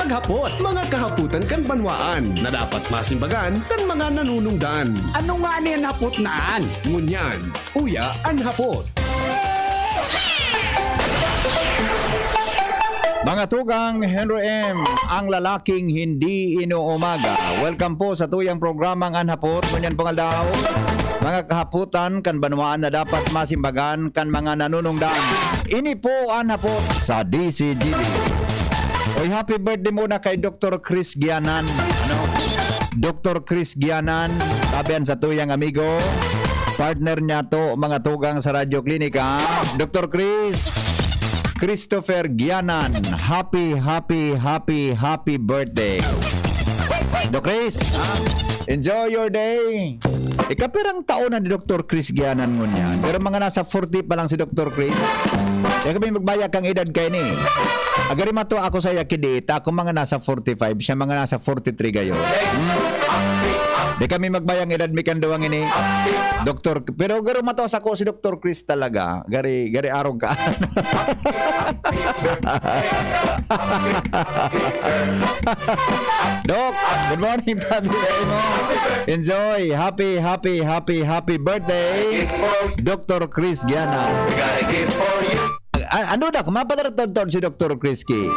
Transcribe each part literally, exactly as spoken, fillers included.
Hapot. Mga kahapotan kan banwaan na dapat masimbagan kan mga nanunungdan. Ano nga ni an hapot na an? Ngunyan, uya an hapot. Mga tugang, Henry M, ang lalaking hindi inuumaga. Welcome po sa tuyang programang An Hapot. Ngunyan pong aldaw, mga kahapotan kan banwaan na dapat masimbagan kan mga nanunungdan. Ini po an hapot sa D C G B. Oy, happy birthday muna kay Doktor Chris Gianan. Ano? Doktor Chris Gianan, tabi an satuyang amigo, partner niyato, mga tugang sa Radyo Klinika, Doktor Chris, Christopher Gianan. Happy, happy, happy, happy birthday. Doc Chris, ha? Enjoy your day. Ikapirang taon na ni Doktor Chris Gianan ngunyan. Pero mga nasa forty pa lang si Doktor Chris. Kaya kami magbaya kang edad kaini. Agari mato ako sa yakidi, ta ako mga nasa forty-five, siya mga nasa forty-three gayo. Hmm. Di kami magbayang edad mi kan duwang ini. Doktor, pero garo mato sa ko si Doktor Chris talaga. Gari, gari arog ka. Doc, good morning, tabi sa imo. Enjoy. Happy, happy, happy, happy birthday, Doktor Chris Gianan. A-, ano na, kung mapatartod si Doktor Chris Ki?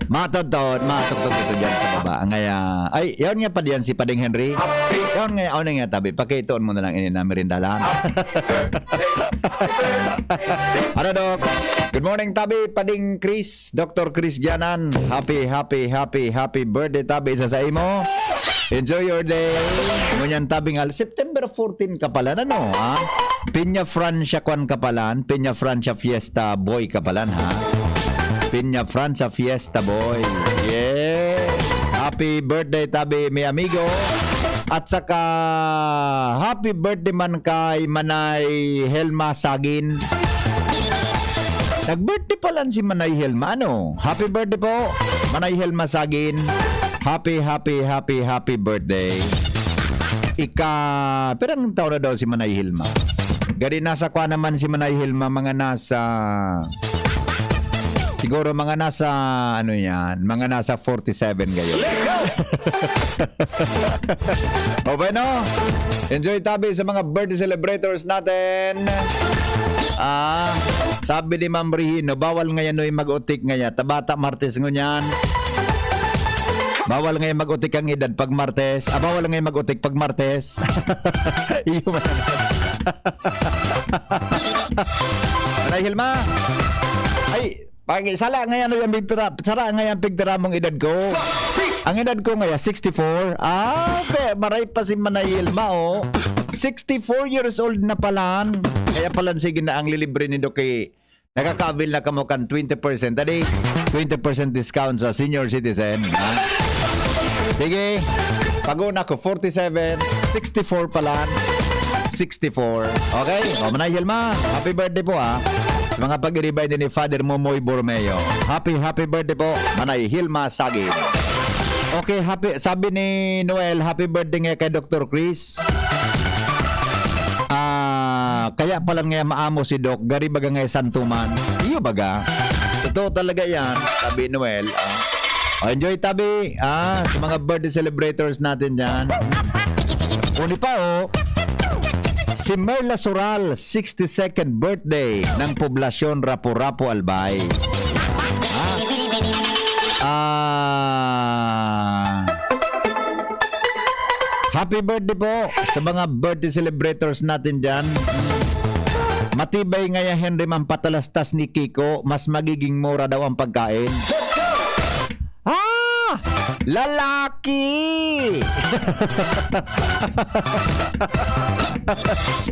Matodtod, matugtog ito dyan sa baba. Ngaya, ay, yaon nga pa diyan si Pading Henry. Yaon nga, yaon nga tabi. Pakitoon mo na lang ini na merindalan. Ano, Doc? Good morning, tabi. Pading Chris, Doktor Chris Gianan. Happy, happy, happy, happy birthday, tabi, sa sa imo. Enjoy your day. Ngunyan, tabi nga, September fourteen ka pala, ano, ha? Peña Francia kwan ka pala, Peña Francia Fiesta boy ka pala, ha? Peña Francia Fiesta boy. Yeah. Happy birthday, tabi, mi amigo. At saka, happy birthday man kay Manay Helma Sagin. Nag-birthday pala si Manay Helma, ano? Happy birthday po, Manay Helma Sagin. Happy, happy, happy, happy birthday. Ika, pirang taon na daw si Manay Hilma? Gari nasa kwa naman si Manay Hilma, mga nasa, siguro mga nasa, ano yan, mga nasa forty-seven ngayon. Let's go! O bueno, enjoy tabi sa mga birthday celebrators natin. Ah, sabi ni Ma'am Rihino, bawal ngayon, Noy, mag-utik ngaya. Tabata Martes ngunyan. Bawal ngayon mag-utik ang edad pag Martes. Ah, bawal ngayon mag-utik pag Martes. Iyo man. Manay Hilma. Ay, pag sala ngayon, Noy, ang pigtira, sara ngayon pigtira mong edad ko. Ang edad ko ngayon, sixty-four. Ah, pe, maray pa si Manay Hilma, oh. Sixty-four years old na palan. Kaya palan, sige na ang lilibre ni Doc kay nakaka-avail na kamo kan twenty percent. Adi, twenty percent discount sa senior citizen, ha? Sige, pag-una ko, forty-seven, sixty-four palan. Sixty-four. Okay? O, Manay Hilma, happy birthday po, ha? Sa mga pag-iribay din ni Father Momoy Borromeo. Happy, happy birthday po, Manay Hilma Sagin. Okay, happy, sabi ni Noel, happy birthday nga kay Doktor Chris. Ah, kaya pala nga maamo si Doc, gari baga nga santuman. Iyo baga. Totoo talaga yan, sabi ni Noel. Ah. O, enjoy tabi, ah, sa mga birthday celebrators natin dyan. Uni pa, oh. Si Merla Sural, sixty-second birthday ng Poblasyon Rapu-Rapu, Albay. Ah. Ah. Happy birthday po sa mga birthday celebrators natin dyan. Matibay ngaya, Henry, man patalastas ni Kiko, mas magiging mura daw ang pagkain. Ah! Lalaki!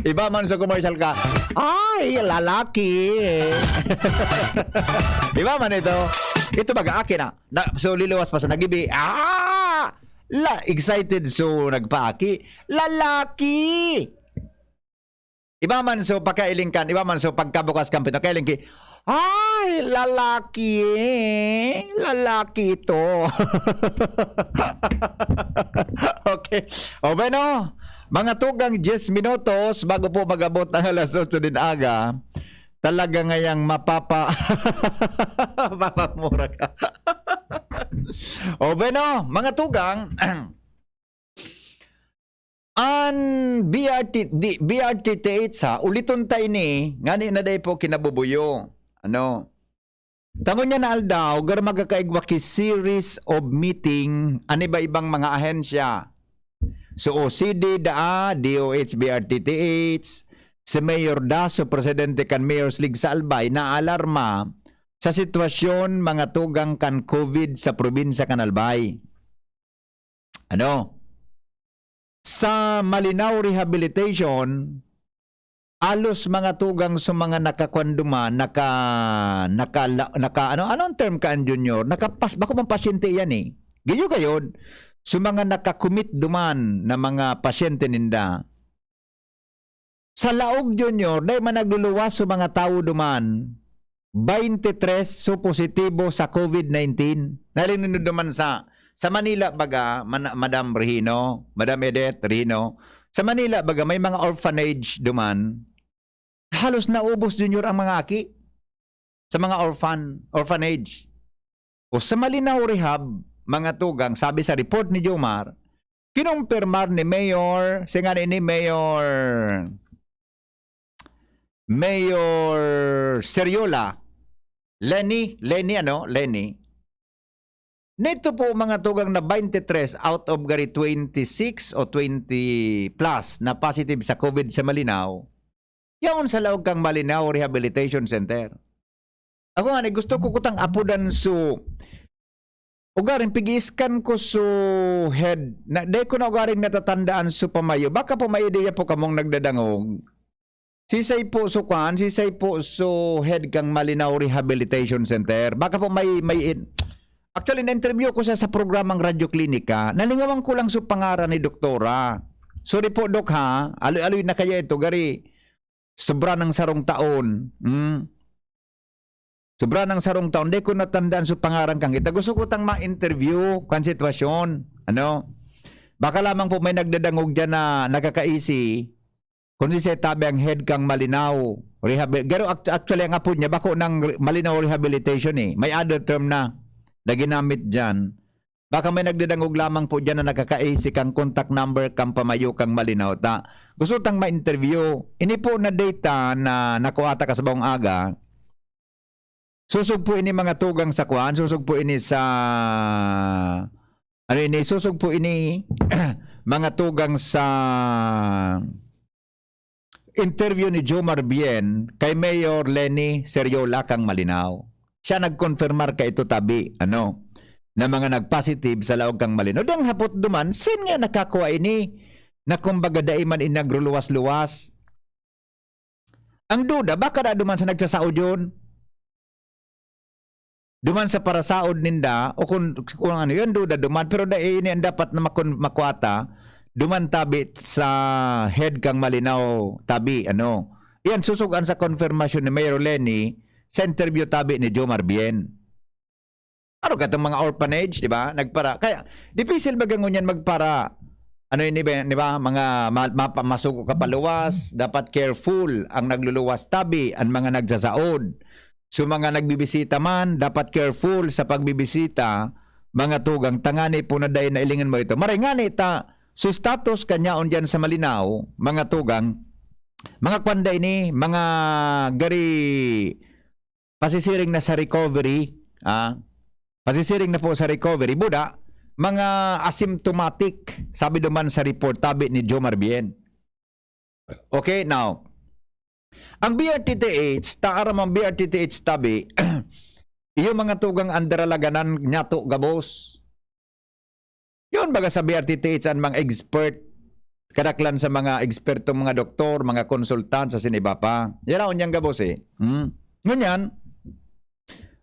Iba man sa commercial ka, "Ay, lalaki!" Iba man ito. Ito baga akin, ah. Na, so, liluwas pa sa nagibi. Ah! La, excited, so, nagpaaki. Lalaki! Iba man, so, pakailing kan. Iba man, so, pagkabukas kan pito, kailing ki, "Ay, lalaki, eh. Lalaki ito." Okay. O, bueno, mga tugang diyes minutos bago po mag-abot ang alas otso din aga, talaga ngayang mapapa-, mapapamura ka. O bueno, mga tugang, an B R T, di, B R T T H ha, uliton ta ini, ngani na dai po kinabubuyo. Ano? Tangon niya na aldaw, gar magkakaigwa ki series of meeting an iba-ibang mga ahensya. So, O C D daa, D O H, B R T T H, si Mayor Daso, presidente kan Mayor's League sa Albay, naalarma sa sitwasyon mga tugang kan COVID sa probinsya kan Albay. Ano? Sa Malinao Rehabilitation, alos mga tugang sa mga nakakuan duman, naka, naka, naka, ano, anong term ka, Junior? Nakapas-, bako mang pasyente yan eh. Giyo gayod, sa mga nakakumit duman na mga pasyente ninda, sa laog, Junior, dai man nagluluwas sa mga tawo duman, twenty-three so positibo sa COVID nineteen. Nahiling nindo duman sa, sa Manila, baga, man-, Madam Regino, Madam Edith Regino, sa Manila, baga, may mga orphanage duman. Halos naubos, Junior, ang mga aki sa mga orphan, orphanage. O sa Malinao Rehab, mga tugang, sabi sa report ni Jomar, kinumpirmar ni Mayor, si nga ni Mayor, Mayor Seriola, Leni, Leni ano, Leni, nito po mga tugang na twenty-three out of gari twenty-six o twenty plus na positive sa COVID sa Malinao, yaon sa laog kang Malinao Rehabilitation Center. Ako nga, gusto ko kutang apodan so ugaring pigi-scan ko so head. Na, dai ko na ugaring natatandaan so pamayo. Baka po may ideya po kamong nagdadangog. Sisay po so kwan, sisay po so head kang Malinao Rehabilitation Center. Baka po may, may in-, actually, na-interview ko siya sa programang Radyo Klinika. Nalingawan ko lang so pangaran ni doktora. Sorry po, Dok, ha? Aloy-aloy na kaya ito, gari. Sobra ng sarong taon. Hmm? Sobra ng sarong taon. Di ko natandaan so pangaran kang ita. Gusto ko tang ma-interview kan sitwasyon. Ano? Baka lamang po may nagdadangog dyan na nakakaisi. Kung si tabi ang head kang Malinao Rehab-, pero act-, actually, ang apod niya, bako ng re-, Malinao Rehabilitation eh. May other term na, na ginamit dyan. Baka may nagdadangog lamang po dyan na nakakaisi kang contact number kang pamayo kang Malinao ta. Gusto tang ma-interview. Ini po na data na nakuha ta kasabong aga. Susog po ini mga tugang sa kwan. Susog po ini sa, ano ini? Susog po ini mga tugang sa interview ni Jomar Bien kay Mayor Leni Seriola kang Malinao. Siya nagkonfirmar ka ito tabi, ano, na mga nagpositive sa laog kang Malinao. Dang hapot duman, sin nga nakakua ini na kumbaga dai man inagruluwas-luwas? Ang duda, baka na duman sa nagsasaod yun? Duman sa parasaod ninda, o kung, kung ano yun, duda duman, pero dai ini ang dapat na makon-, makuha ta, duman tabi sa head kang Malinao, tabi, ano. Iyan, susugan sa konfirmasyon ni Mayor Leni sa interview tabi ni Jomar Bien. Ano ka itong mga orphanage, di ba? Nagpara, kaya, dipisil ba ganyan magpara, ano yun, di ba, di ba? Mga ma-, mapa-, masugo ka paluwas, dapat careful ang nagluluwas tabi, ang mga nagsasaod. So, mga nagbibisita man, dapat careful sa pagbibisita, mga tugang, tangani po na dahil nailingan mo ito. Maray ngani ta, so status kanyaon dyan sa Malinao, mga tugang, mga kwanda ini, mga gari, pasisiring na sa recovery, ah, pasisiring na po sa recovery, buda, mga asymptomatic, sabi duman sa report, tabi ni Jomar Bien. Okay, now, ang B R T T H, ta aram ang B R T T H tabi, iyo mga tugang ang daralaganan nyato gabos. Yun, baga sa B R T T H, ang mga expert, kadaklan sa mga ekspertong mga doktor, mga konsultan, sa siniba pa. Yan ang unyang gabos eh. Hmm? Ngunyan,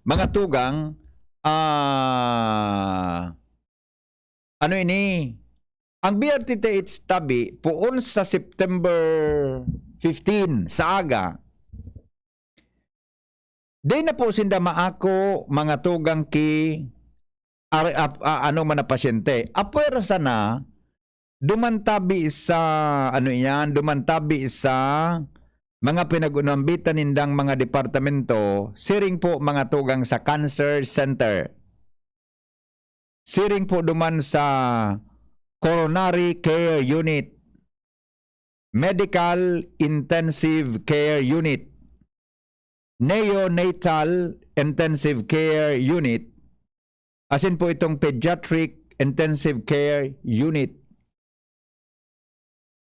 mga tugang, ah, ano ini? Ang B R T T H tabi, poon sa September fifteen, sa aga, di na po sinda maako, mga tugang ki, ar-, ap-, a-, ano man na pasyente. Apwera sana, duman tabi sa, ano iyan, duman tabi sa mga pinag-unambitan nindang mga departamento, siring po mga tugang sa cancer center. Siring po duman sa coronary care unit, medical intensive care unit, neonatal intensive care unit, asin po itong pediatric intensive care unit.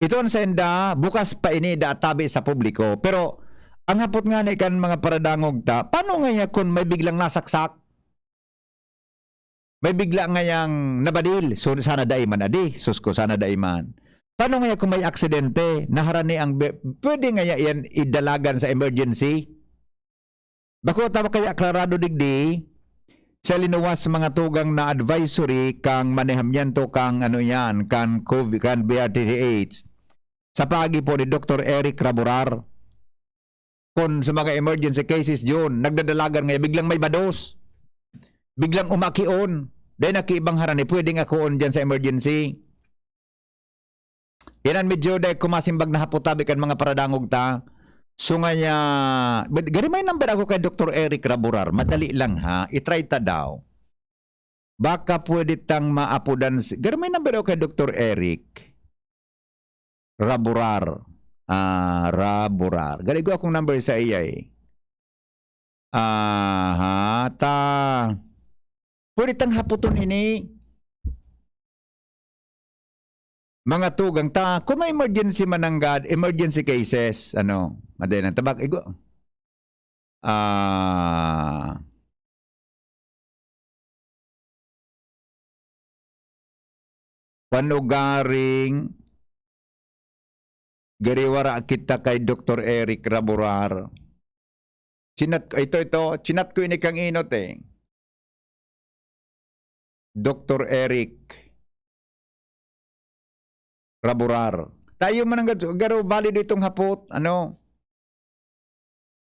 Ito ang sainda, bukas pa ini da tabi sa publiko. Pero ang hapot nga ni kan mga paradangog ta, paano nga ya kun may biglang nasaksak? May bigla ngayang nabadil. So, sana dai man adi. Sus ko, sana dai man. Paano ngaya kung may aksidente? Naharani ang be-, pwede ngaya yan idalagan sa emergency? Bako tama kaya aklarado digdi sa linuwas mga tugang na advisory kang manehamiento kang ano yan, kan COVID, kan B R T T H. Sa pagi po ni Doktor Eric Raburar. Kun sa mga emergency cases, yun, nagdadalagan ngaya, biglang may bados. Biglang umakion. Dahil nakiibang harani, pwedeng akoon dyan sa emergency. Yan ang medyo dahil kumasimbag na hapot tabi kan mga paradangog ta. So ngaya, but gari may number ako kay Doktor Eric Raburar. Madali lang ha. I-try ta daw. Baka pwede tang maapodan si, gari may number ako kay Doktor Eric. Raburar. Ah, Raburar. Gari ko akong number sa iya eh. Aha, ta. Pwede tang haputon ini. Mga tugang ta, kung may emergency mananggad, emergency cases, ano, madali lang. Tabak, igo. Ah, panugaring gariwara kita kay Doktor Eric Raburar. Chinat, ito, ito, chinat ko ini kang inot eh. Doktor Eric Raburar. Tayo man ang gad-, garo, valid itong hapot, ano?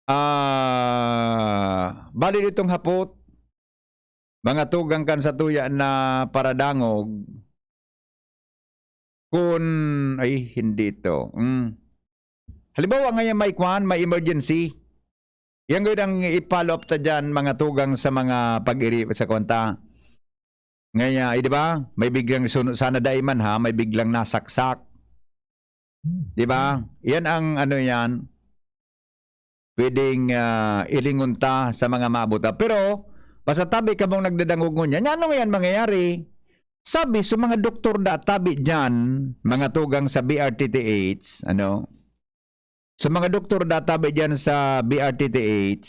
Ah, valid itong hapot. Mga tugang kan sa tuya na paradangog. Kun, ay, hindi to. Mm. Halimbawa, ngayon may kwan, may emergency. Yan gud ang i-follow up ta dyan, mga tugang sa mga pag-iri sa kwanta. Ngaya, eh, di ba? May biglang sun-, sana dai man ha, may biglang nasaksak. Di ba? Yan ang ano yan, pwedeng, ah, ilingon ta sa mga maabot. Pero, pasatabi ka mong nagdadangog ngunyan, ano ngayon mangyayari? Sabi sa mga doktor da tabi dyan, mga tugang sa B R T T H, ano? Sa mga doktor da tabi dyan sa B R T T H,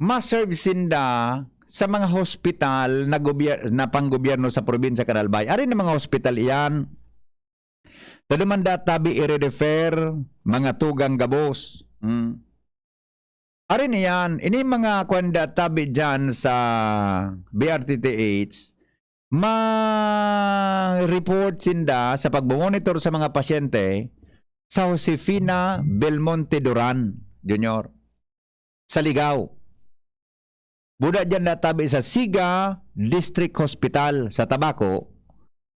ma-serve sinda sa mga hospital na gobyer-, na panggobyerno sa probinsya kan Albay. Ari na mga hospital iyan. Tado man da tabi i-refer, mga tugang gabos. Mm. Ari na yan, ini mga kwan da tabi dyan sa B R T T H, ma-report sinda sa pagmomonitor sa mga pasyente sa Josefina Belmonte Duran, Junior, sa Ligao. Buda dyan natabi sa Siga District Hospital sa Tabaco.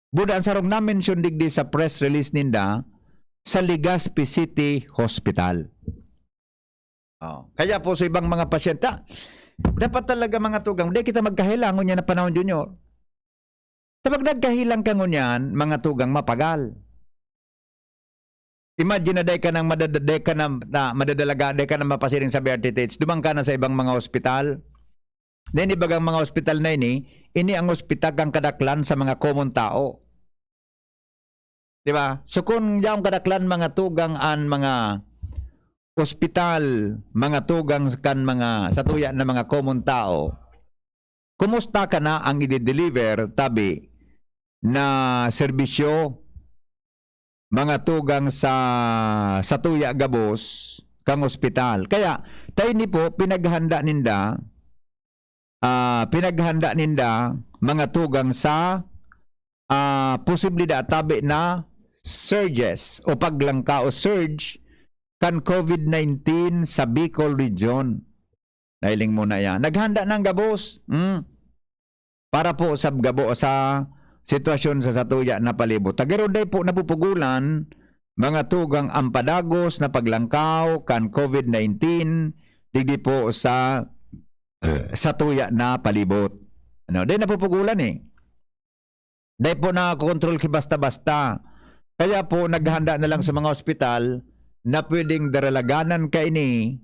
Buda ang sarong na-mention digdi sa press release ninda sa Legazpi City Hospital. Oh, kaya po sa ibang mga pasyente, ah, dapat talaga mga tugang, di kita magkahilangon yan na panahon, Junior. Kapag nagkahilang ka ngunyan, mga tugang, mapagal. Imagine na dai ka nang madada-, dai ka na, na madadalaga, dai ka na mapasiring sa B R T T H, dumang ka na sa ibang mga ospital. Then ibagang mga ospital na ini, ini ang ospital kang kadaklan sa mga common tao. Di ba? So, kung yaong kadaklan, mga tugang an mga ospital, mga tugang kan mga satuya na mga common tao, kumusta ka na ang i-deliver, tabi, na serbisyo, mga tugang sa, satuya gabos, kang ospital? Kaya, tayo ni po, pinaghanda ninda, ah, pinaghanda ninda, mga tugang sa, ah, posible da tabi na surges o paglangka o surge kan COVID nineteen sa Bicol Region. Nailing mo na yan. Naghanda ng gabos. Mm. Para po sa gabo, sa sitwasyon sa satuya na palibot. Tagero day po napupugulan, mga tugang ang padagos na paglangkaw kan COVID nineteen, digdi po sa, sa tuya na palibot. No, dai napupugulan eh. Dai po nakokontrol ki basta-basta. Kaya po, naghahanda na lang sa mga ospital na pwedeng daralaganan kaini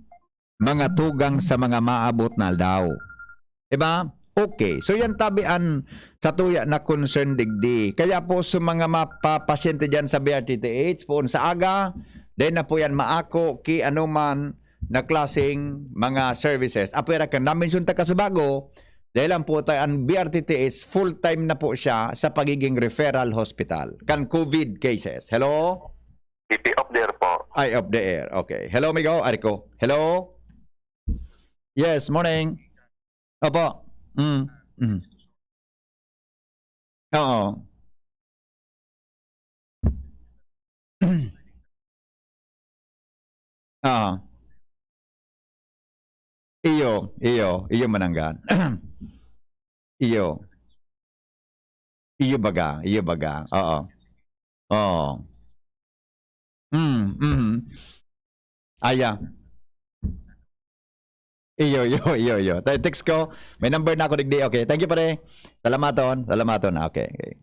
mga tugang sa mga maabot na aldaw. Diba? Okay. So, yan tabi an sa tuya na concern digdi. Kaya po, sa mga mapapasyente dyan sa B R T T H, poon sa aga, dai na po yan maako ki anuman na klaseng mga services. Apwera kan na-mention ta kasubago, dai lang po tayo, ang B R T T H, full-time na po siya sa pagiging referral hospital kan COVID cases. Hello? P P off the air po. Ay, off the air. Okay. Hello, amigo. Ari ko. Hello? Yes, morning. Opo. Mm. Mm. Oo. Oo. Iyo, iyo, iyo mananggan. Iyo. Iyo baga, iyo baga. Oo. Oo. Mm, mm. Aya. Iyo, iyo, iyo, iyo. Tayo, text ko. May number na ako digdi. Okay. Thank you, pare. Salamaton. Salamaton. Okay, okay.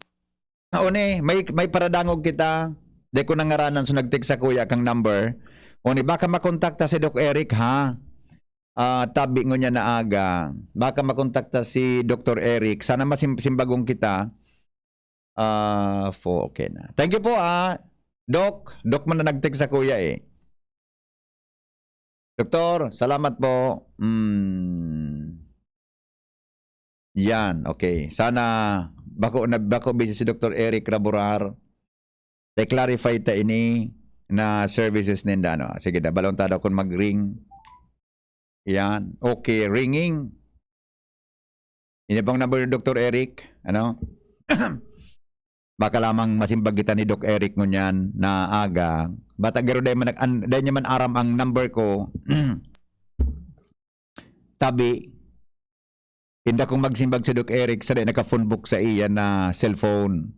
Uni, may, may paradangog kita. Di ko nangaranan, so nag-text sa kuya kang number. Uni, baka makontakta si Doc Eric, ha? Ah, tabi ngunyan na aga. Baka makontakta si Doktor Eric. Sana masim-, simbagong kita. Ah, fo, okay na. Thank you po, ah. Doc, Doc man na nag-text sa kuya eh. Doktor, salamat po. Mm. Yan, okay. Sana bako na, bako busy si Doktor Eric Raburar. I-clarify ta ini na services ninda, ano. Sige, da, balon ta daw kung mag-ring. Yan. Okay, ringing. Ini pang number ni Doktor Eric, ano? Baka lamang masimbag kita ni Doc Eric ngunyan na aga. Bata garo dai man nag-, an-, dai niya man aram ang number ko. Tabi, inda kong magsimbag si Doc Eric sa dai naka-phone book sa iya na cellphone.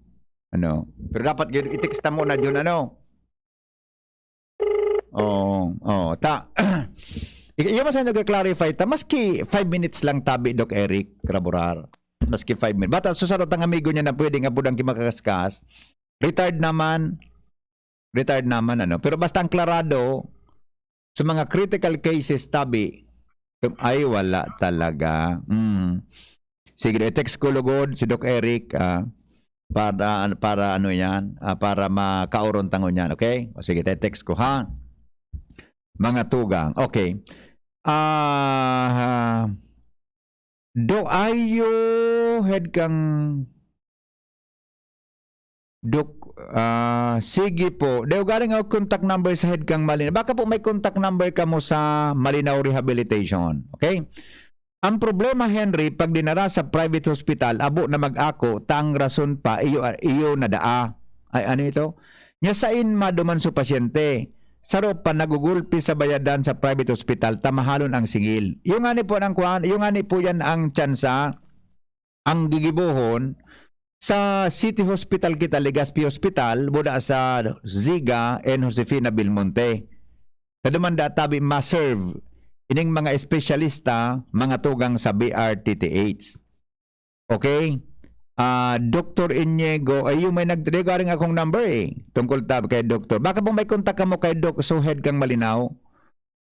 Ano? Pero dapat gyud i-text ta muna yun, ano? Oo, oo. Ta, i-, iyo man sa nag-clarify ta, maski five minutes lang tabi, Doc Eric Raburar. Maski five minutes. Bata, so, sarot ang amigo niya na pwede nga budang kimakaskas. Retired naman. Retired naman, ano. Pero basta ang klarado, sa mga critical cases, tabi, tung-, ay, wala talaga. Mm. Sige, i-text ko lugod si Doc Eric, ah, para, para ano yan, ah, para makauron tangon yan, okay? O sige, te-text ko, ha? Mga tugang. Okay. Ah, do ayo head kang Dok, ah, sige po. Dai ko galing ang contact number sa head kang Malinaw. Baka po may contact number kamo sa Malinaw Rehabilitation. Okay? Ang problema, Henry, pag dinara sa private hospital, abo na mag-ako, tang rason pa, iyo, iyo na daa. Ay, ano ito? Nya sain maduman so pasyente. Saro pa nagugulpi sa bayadan sa private hospital, tamahalon ang singil. Yung ngani po ng kuan, yung ngani po yan ang tsansa, ang gigibohon sa City Hospital kita, Legazpi Hospital, buda sa Ziga and Josefina Belmonte. Sa dumanda tabi ma-serve ining mga espesyalista, mga tugang sa B R T T H. Okay? Ah, Doktor Inigo, ay yung may nag-, garing akong number eh. Tungkol tab kay Doktor. Baka po may kontak kamo kay Doc Suhed kang Malinaw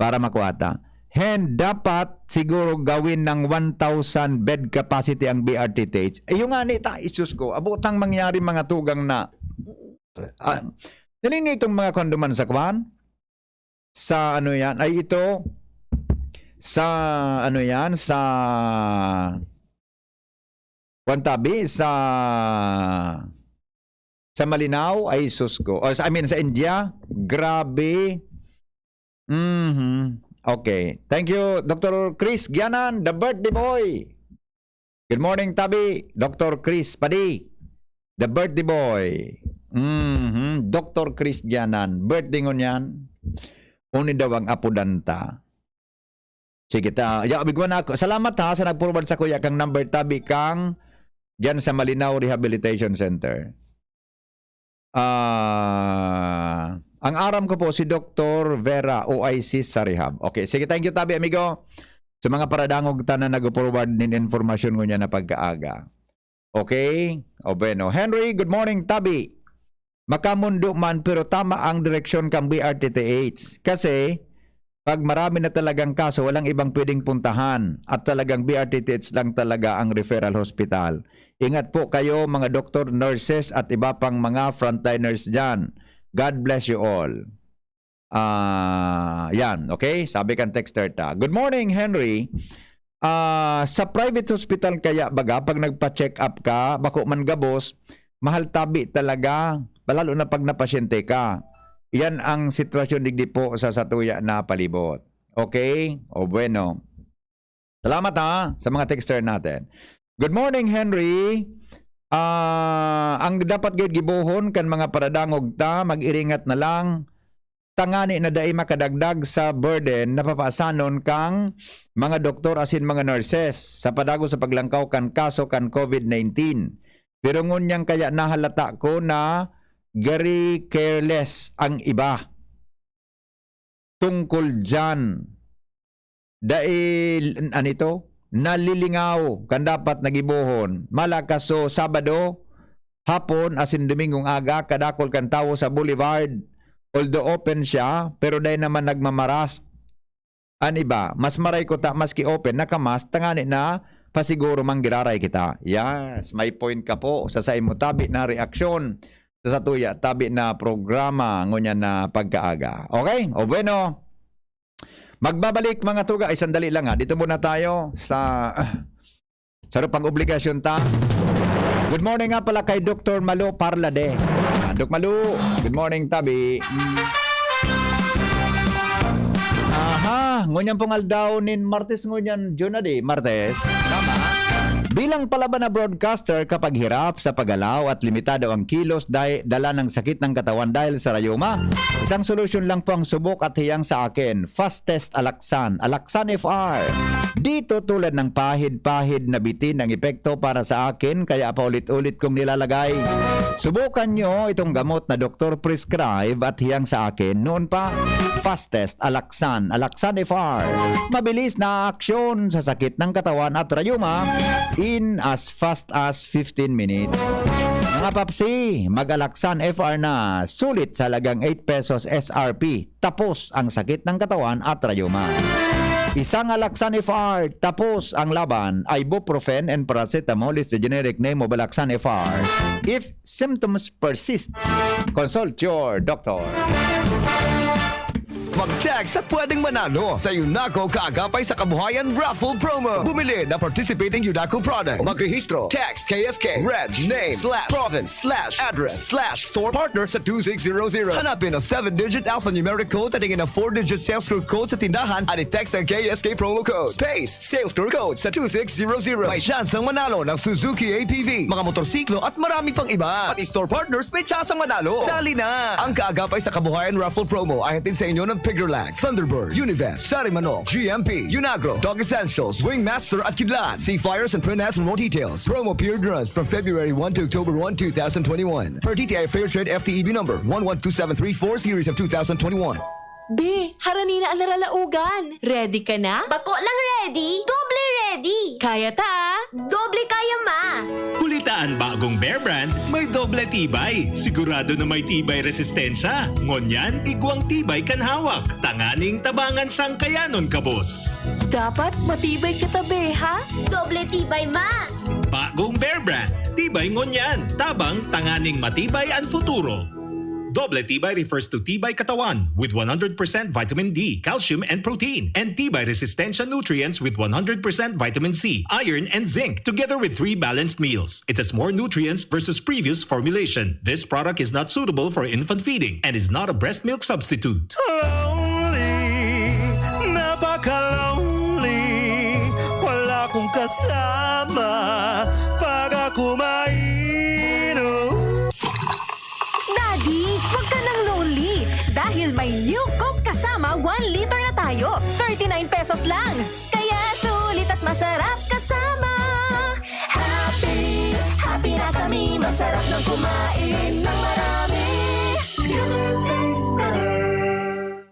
para makuha ta. Hen, dapat siguro gawin ng one thousand bed capacity ang B R T T H. Eh, yung nga ni ta, isus ko, abutang mangyari mga tugang na. Ah, nilini itong mga konduman sa kwan? Sa ano yan? Ay ito, sa ano yan? Sa kwan tabi, sa, sa Malinaw, ay sus ko. O, sa, I mean, sa India, grabe. Mhm. Okay. Thank you, Doktor Chris Gianan, the birthday boy. Good morning, tabi. Doktor Chris Padi, the birthday boy. Mhm. Doktor Chris Gianan, birthday ngunyan. Uni daw ang apodan ta. Sige ta. Ya, bigwan na ako. Salamat ha sa nag-forward sa kuya kang number tabi kang diyan sa Malinaw Rehabilitation Center. Ah, ang aram ko po si Doktor Vera, O I C sa rehab. Okay, sige, thank you tabi, amigo. Sa mga paradangog ta na nag-forward nin informasyon ngunyan na pagkaaga. Okay? O bueno. Henry, good morning, tabi. Makamundo man, pero tama ang direksyon kan B R T T H. Kasi, pag marami na talagang kaso, walang ibang pwedeng puntahan. At talagang B R T T H lang talaga ang referral hospital. Ingat po kayo, mga doktor, nurses, at iba pang mga frontliners dyan. God bless you all. Ah, yan, okay? Sabi kan texter ta, "Good morning, Henry. Ah, sa private hospital kaya baga, pag nagpa-check up ka, bako man gabos, mahal tabi talaga, lalo na pag napasyente ka. Yan ang sitwasyon digdi po sa satuya na palibot." Okay? O bueno. Salamat ha, sa mga texter natin. "Good morning, Henry. Ah, ang dapat gayud gibohon kan mga paradangog ta, mag-iringat na lang, tangani na dai makadagdag sa burden na papaasanon kang mga doktor asin mga nurses sa padagos sa paglangkaw kan kaso kan COVID nineteen. Pero ngunyan kaya nahalata ko na gari careless ang iba tungkol diyan. Dai, ano ito? Nalilingaw kan dapat na gibohon. Mala kaso Sabado, hapon, asin Domingong aga, kadakol kan tawo sa Boulevard. Although open siya, pero dai naman nagmamarask. An iba, mas maray ko ta maski open, nakamask, tangani na pasiguro man giraray kita." Yes, may point ka po sa saimo tabi na reaksyon sa satuya tabi na programa ngunyan na pagkaaga. Okay? O bueno, magbabalik, mga tuga. Ay, sandali lang ha. Dito muna tayo sa, sa pang-obligasyon ta. Good morning nga pala kay Doktor Malo Parlade. Ah, Dok Malo, good morning, tabi. Mm. Aha, ngunyan pong aldaw nin Martes ngunyan, June na di, Martes. Tama. Bilang palaban na broadcaster, kapag hirap sa paggalaw at limitado ang kilos, dahil dala ng sakit ng katawan dahil sa rayuma, isang solusyon lang po ang subok at hiyang sa akin, Fastest Alaxan, Alaxan F R. Dito tulad ng pahid-pahid na bitin ang epekto para sa akin, kaya paulit-ulit kong nilalagay. Subukan nyo itong gamot na doktor prescribe at hiyang sa akin noon pa, Fastest Alaxan, Alaxan F R. Mabilis na aksyon sa sakit ng katawan at rayuma in as fast as fifteen minutes. Mga papsi, mag-Alaxan F R na, sulit sa halagang eight pesos S R P, tapos ang sakit ng katawan at rayuma. Isang Alaxan F R, tapos ang laban. Ibuprofen and paracetamol is the generic name of Alaxan F R. If symptoms persist, consult your doctor. Mag-text at pwedeng manalo sa Unaco Kaagapay sa Kabuhayan Raffle Promo. Bumili na participating Unaco product. Magrehistro. Text K S K, reg, name, slash, province, slash, address, slash, store partner sa two six zero zero. Hanapin ang seven-digit alphanumeric code at ingin ang four-digit sales code sa tindahan at i-text ang K S K promo code, space, sales code sa two six zero zero. May tsansang manalo ng Suzuki A T V, mga motorsiklo at marami pang iba. Pati store partners may tsansang manalo. Sali na! Ang Kaagapay sa Kabuhayan Raffle Promo ay hatid sa inyo ng Piggerlack, Thunderbird, Univest, Sarimanok, G M P, Unagro, Dog Essentials, Wingmaster at Kidlat. See flyers and print ads for more details. Promo period runs from February one to October one, two thousand twenty-one. Per D T I Fair Trade F T E B number one one two seven three four, series of two thousand twenty-one. Be, harani na an naralaogan. Ready ka na? Bako lang ready, doble ready. Kaya ta, ah. Doble kaya, ma. Huli ta an bagong Bear Brand, may doble tibay. Sigurado na may tibay resistensya. Ngunyan, igwang tibay kan hawak. Tanganing tabangan siyang kayanon kabos. Dapat matibay kita, be, ha? Doble tibay, ma. Bagong Bear Brand. Tibay ngunyan. Tabang tanganing matibay an futuro. Doble tibay refers to tibay katawan with one hundred percent vitamin D, calcium, and protein, and tibay resistensya nutrients with one hundred percent vitamin C, iron, and zinc, together with three balanced meals. It has more nutrients versus previous formulation. This product is not suitable for infant feeding and is not a breast milk substitute. Lonely, napaka-lonely. Wala akong kasama pag ako mainom. Daddy, wag ka nang lonely dahil may New Coke Kasama one liter na tayo. Thirty-nine pesos lang. Kaya sulit at masarap kasama. Happy, happy na kami. Masarap nang kumain ng marami. Together tastes better.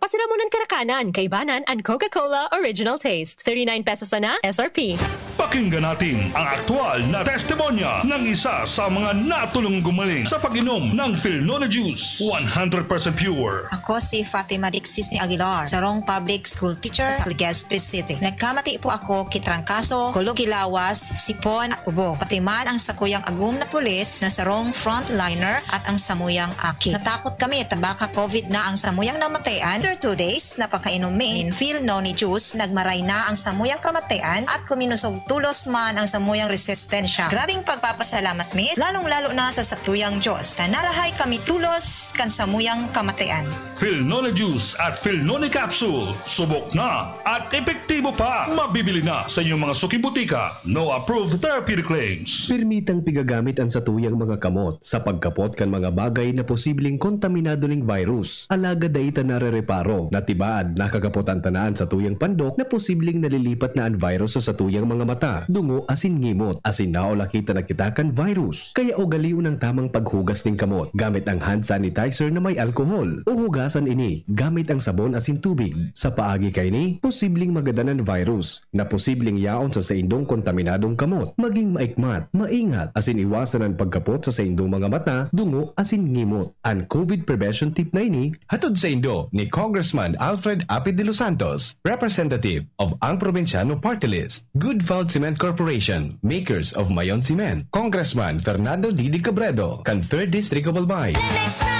Pasiramonan Karakanan, kaibanan an Coca-Cola Original Taste. Thirty-nine pesos sana S R P. Pakinggan natin ang aktual na testimonya ng isa sa mga natulong gumaling sa pag-inom ng Filnone Juice, one hundred percent pure. Ako si Fatima Dixis ni Aguilar, sarong public school teacher sa Legazpi City. Nagkamati po ako ki trangkaso, kulog ki lawas, sipon at ubo. Pati man ang sakuyang agom na pulis na sarong frontliner at ang samuyang aki. Natakot kami ta baka covid na ang samuyang namatayan. After two days na pagkainom mi nin Filnone Juice, nagmaray na ang samuyang kamatayan at kuminusog tolos man ang samuyang resistensya. Grabing pagpapasalamat mi, lalong-lalo na sa satuyang Diyos, na narahay kami tolos kan samuyang kamatayan. Filnone Juice at Filnone Capsule, subok na at epektibo pa. Mabibili na sa inyong mga suking butika. No approved therapeutic claims. Pirmitang pigagamit an satuyang mga kamot sa pagkapot kan mga bagay na posibleng kontaminado ning virus. Alagad dai ta narereparo na tibaad nakakapotan ta na an satuyang pandok na posibleng nalilipat na an virus sa satuyang mga mata, dungo asin ngimot, asin naulakita na kita kan virus. Kaya ugalion ang tamang paghugas nin kamot gamit ang hand sanitizer na may alcohol, o hugasan ini gamit ang sabon asin tubig. Sa paagi kaini, posibleng magadan an virus na posibleng yaon sa saindong kontaminadong kamot. Maging maikmat, maingat, asin iwasan an pagkapot sa saindong mga mata, dungo, asin ngimot. An covid prevention tip na ini, hatod saindo ni Congressman Alfred Apid de los Santos, representative of Ang Probinsyano Party List, Good Found Cement Corporation, makers of Mayon Cement, Congressman Fernando Didi Cabredo, kan Third District of Albay. Lemex na!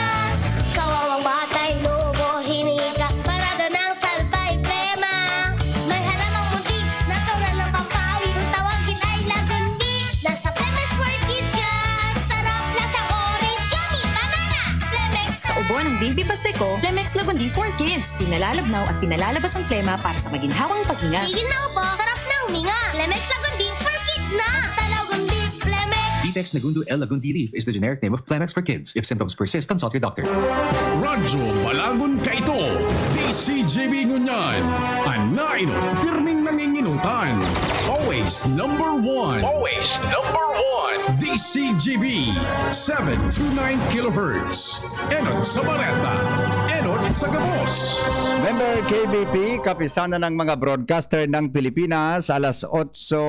Kawawang batay, lobo, hinika, parada ng salbay, plema. May halamang muntik, natural na pampawi, kung tawagin ay lagundi. Nasa Plemex for Kids yan! Sarap, lasang orange, yummy, banana! Plemex Sa ubo ng baby paste ko, Plemex Lagundi for Kids. Pinalalabnaw at pinalalabas ang plema para sa maginhawang paghinga. Tigil na ubo, sarap na huminga. Plemex Lagundi for Kids na! Basta Lagundi, Plemex! Vitex Nagundo L Lagundi Leaf is the generic name of Plemex for Kids. If symptoms persist, consult your doctor. Radyo Balagon kaito, D C G B ngunyan. An nainot, pirming nanginginutan. Always number one. Always number one. D C G B, seven two nine kilohertz. Enot sa bareta, enot sa gabos. Member K B P, Kapisanan ng mga Broadcaster ng Pilipinas, alas otso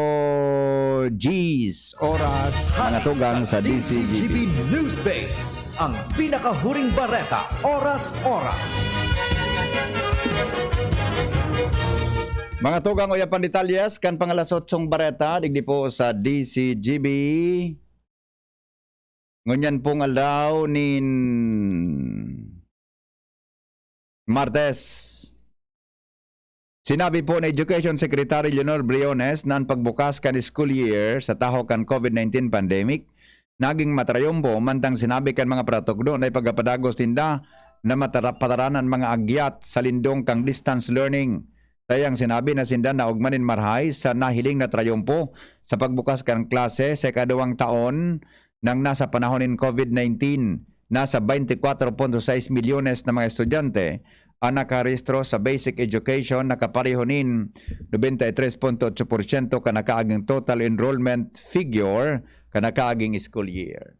diyes oras, mga tugang sa D C G B. Newsbase, ang pinakahuring bareta, oras-oras. Mga tugang, uya pan detalyes kan pang-alas otsong bareta, digdi po sa D C G B. Ngunyan pong aldaw nin Martes. Sinabi po ni Education Secretary Leonor Briones na an pagbukas kan school year sa tahaw kan covid nineteen pandemic naging matrayompo, mantang sinabi kan mga paratukdo na ipagapadagos ninda na matara-, pataranan mga agyat sa lindong kan distance learning. Saiyang sinabi na sinda naogma nin marahay sa nahiling na trayompo sa pagbukas kan klase sa ikaduwang taon nang nasa panahon nin covid nineteen. Nasa twenty-four point six milyones na mga estudyante an nakarehistro sa basic education, na kapareho nin nobenta y tres punto otso porsyento kan nakaaging total enrollment figure kan nakaaging school year.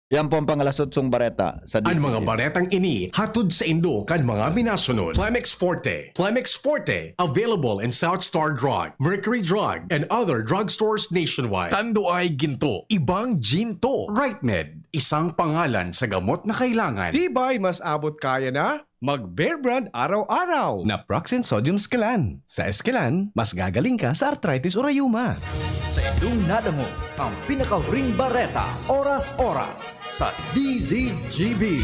Yan po ang pang-alas otsong bareta sa An mga D C G. Baretang ini hatod saindo kan mga minasunod: Plemex Forte. Plemex Forte, available in South Star Drug, Mercury Drug, and other drugstores nationwide. Tanduay Ginto, ibang Ginto. Right Med, isang pangalan sa gamot na kailangan. Tibay, mas abot kaya na? Mag Bear Brand araw-araw. Naproxen Sodium Esquilan. Sa Esquilan, mas gagaling ka sa arthritis o rayuma. Saindong nadangog ang pinakahuring bareta, oras-oras, sa D Z G B.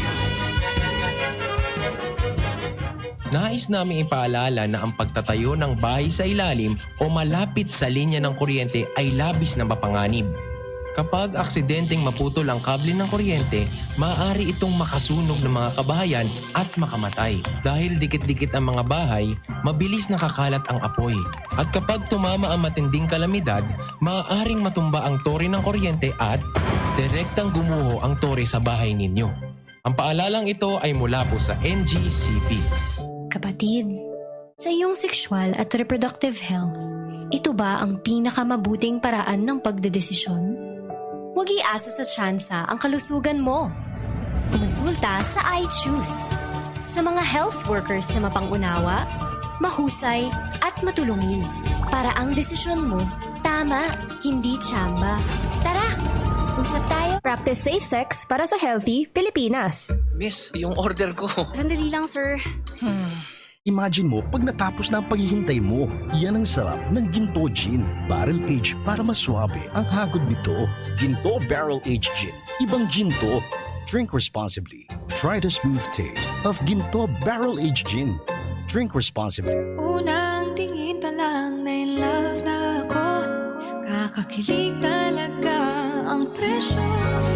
Nais naming ipaalala na ang pagtatayo ng bahay sa ilalim o malapit sa linya ng kuryente ay labis na mapanganib. Kapag aksidenteng maputol ang kable ng kuryente, maaari itong makasunog ng mga kabahayan at makamatay. Dahil dikit-dikit ang mga bahay, mabilis nakakalat ang apoy. At kapag tumama ang matinding kalamidad, maaaring matumba ang tore ng kuryente at direktang gumuho ang tore sa bahay ninyo. Ang paalalang ito ay mula po sa N G C P. Kapatid, sa iyong sexual at reproductive health, ito ba ang pinakamabuting paraan ng pagdedesisyon? Huwag iasa sa tsansa ang kalusugan mo. Kumonsulta sa I Choose. Sa mga health workers na mapang-unawa, mahusay, at matulungin, para ang desisyon mo tama, hindi tsamba. Tara, usap tayo. Practice safe sex para sa healthy Pilipinas. Miss, yung order ko. Sandali lang, sir. Imagine mo pag natapos na ang paghihintay mo. Yan ang sarap ng Ginto Gin. Barrel Age para mas swabe ang hagod nito. Ginto Barrel Age Gin. Ibang Ginto. Drink responsibly. Try the smooth taste of Ginto Barrel Age Gin. Drink responsibly. Unang tingin pa lang na in love na ako. Kakakilig talaga ang presyo.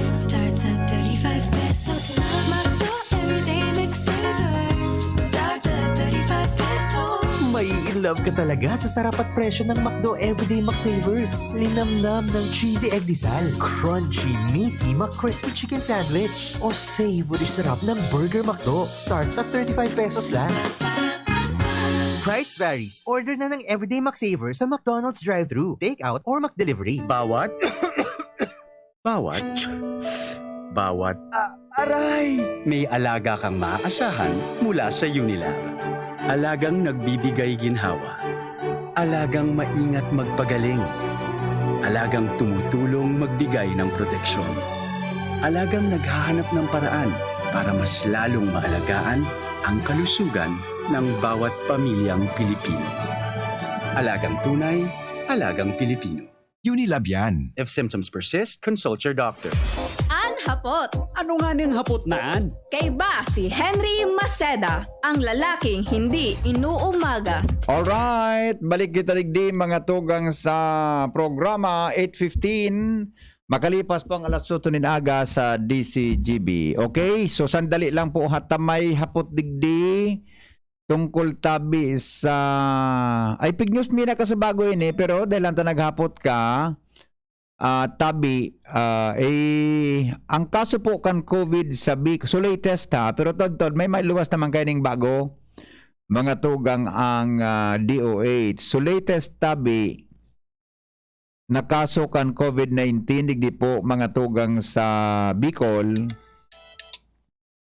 Starts at thirty-five pesos lang. McDo Everyday McSavers. Starts at thirty-five pesos. May in love ka talaga sa sarap at presyo ng McDo Everyday McSavers. Linamnam ng cheesy egg disal, crunchy, meaty McCrispy Chicken Sandwich, o savory sarap ng Burger McDo. Starts at thirty-five pesos lang. Price varies. Order na ng Everyday McSavers sa McDonald's drive-thru, take-out, or McDelivery. Bawat Bawat Bawat Ah, aray! May alaga kang maaasahan mula sa Unilab. Alagang nagbibigay ginhawa. Alagang maingat magpagaling. Alagang tumutulong magbigay ng proteksyon. Alagang naghahanap ng paraan para mas lalong maalagaan ang kalusugan ng bawat pamilyang Pilipino. Alagang tunay, alagang Pilipino. Unilab yan. If symptoms persist, consult your doctor. An hapot. Ano nga ning hapot na an? Kaiba si Henry Maceda, ang lalaking hindi inuumaga. Alright, balik kita digdi mga tugang sa programa eight fifteen. Makalipas po ang alas otso nin aga sa D C G B. Okay, so sandali lang po ha, ta may hapot digdi tungkol tabi sa, ay, pig news mi na ka sa bago ini, pero dahil lang ta naghapot ka, ah, tabi, ah, eh, ang kaso po kan COVID sa Bicol, so latest ha, pero todtod, may mailuwas naman kayo ning bago, mga tugang ang, ah, D O H. So latest tabi na kaso kan COVID nineteen, digdi po mga tugang sa Bicol,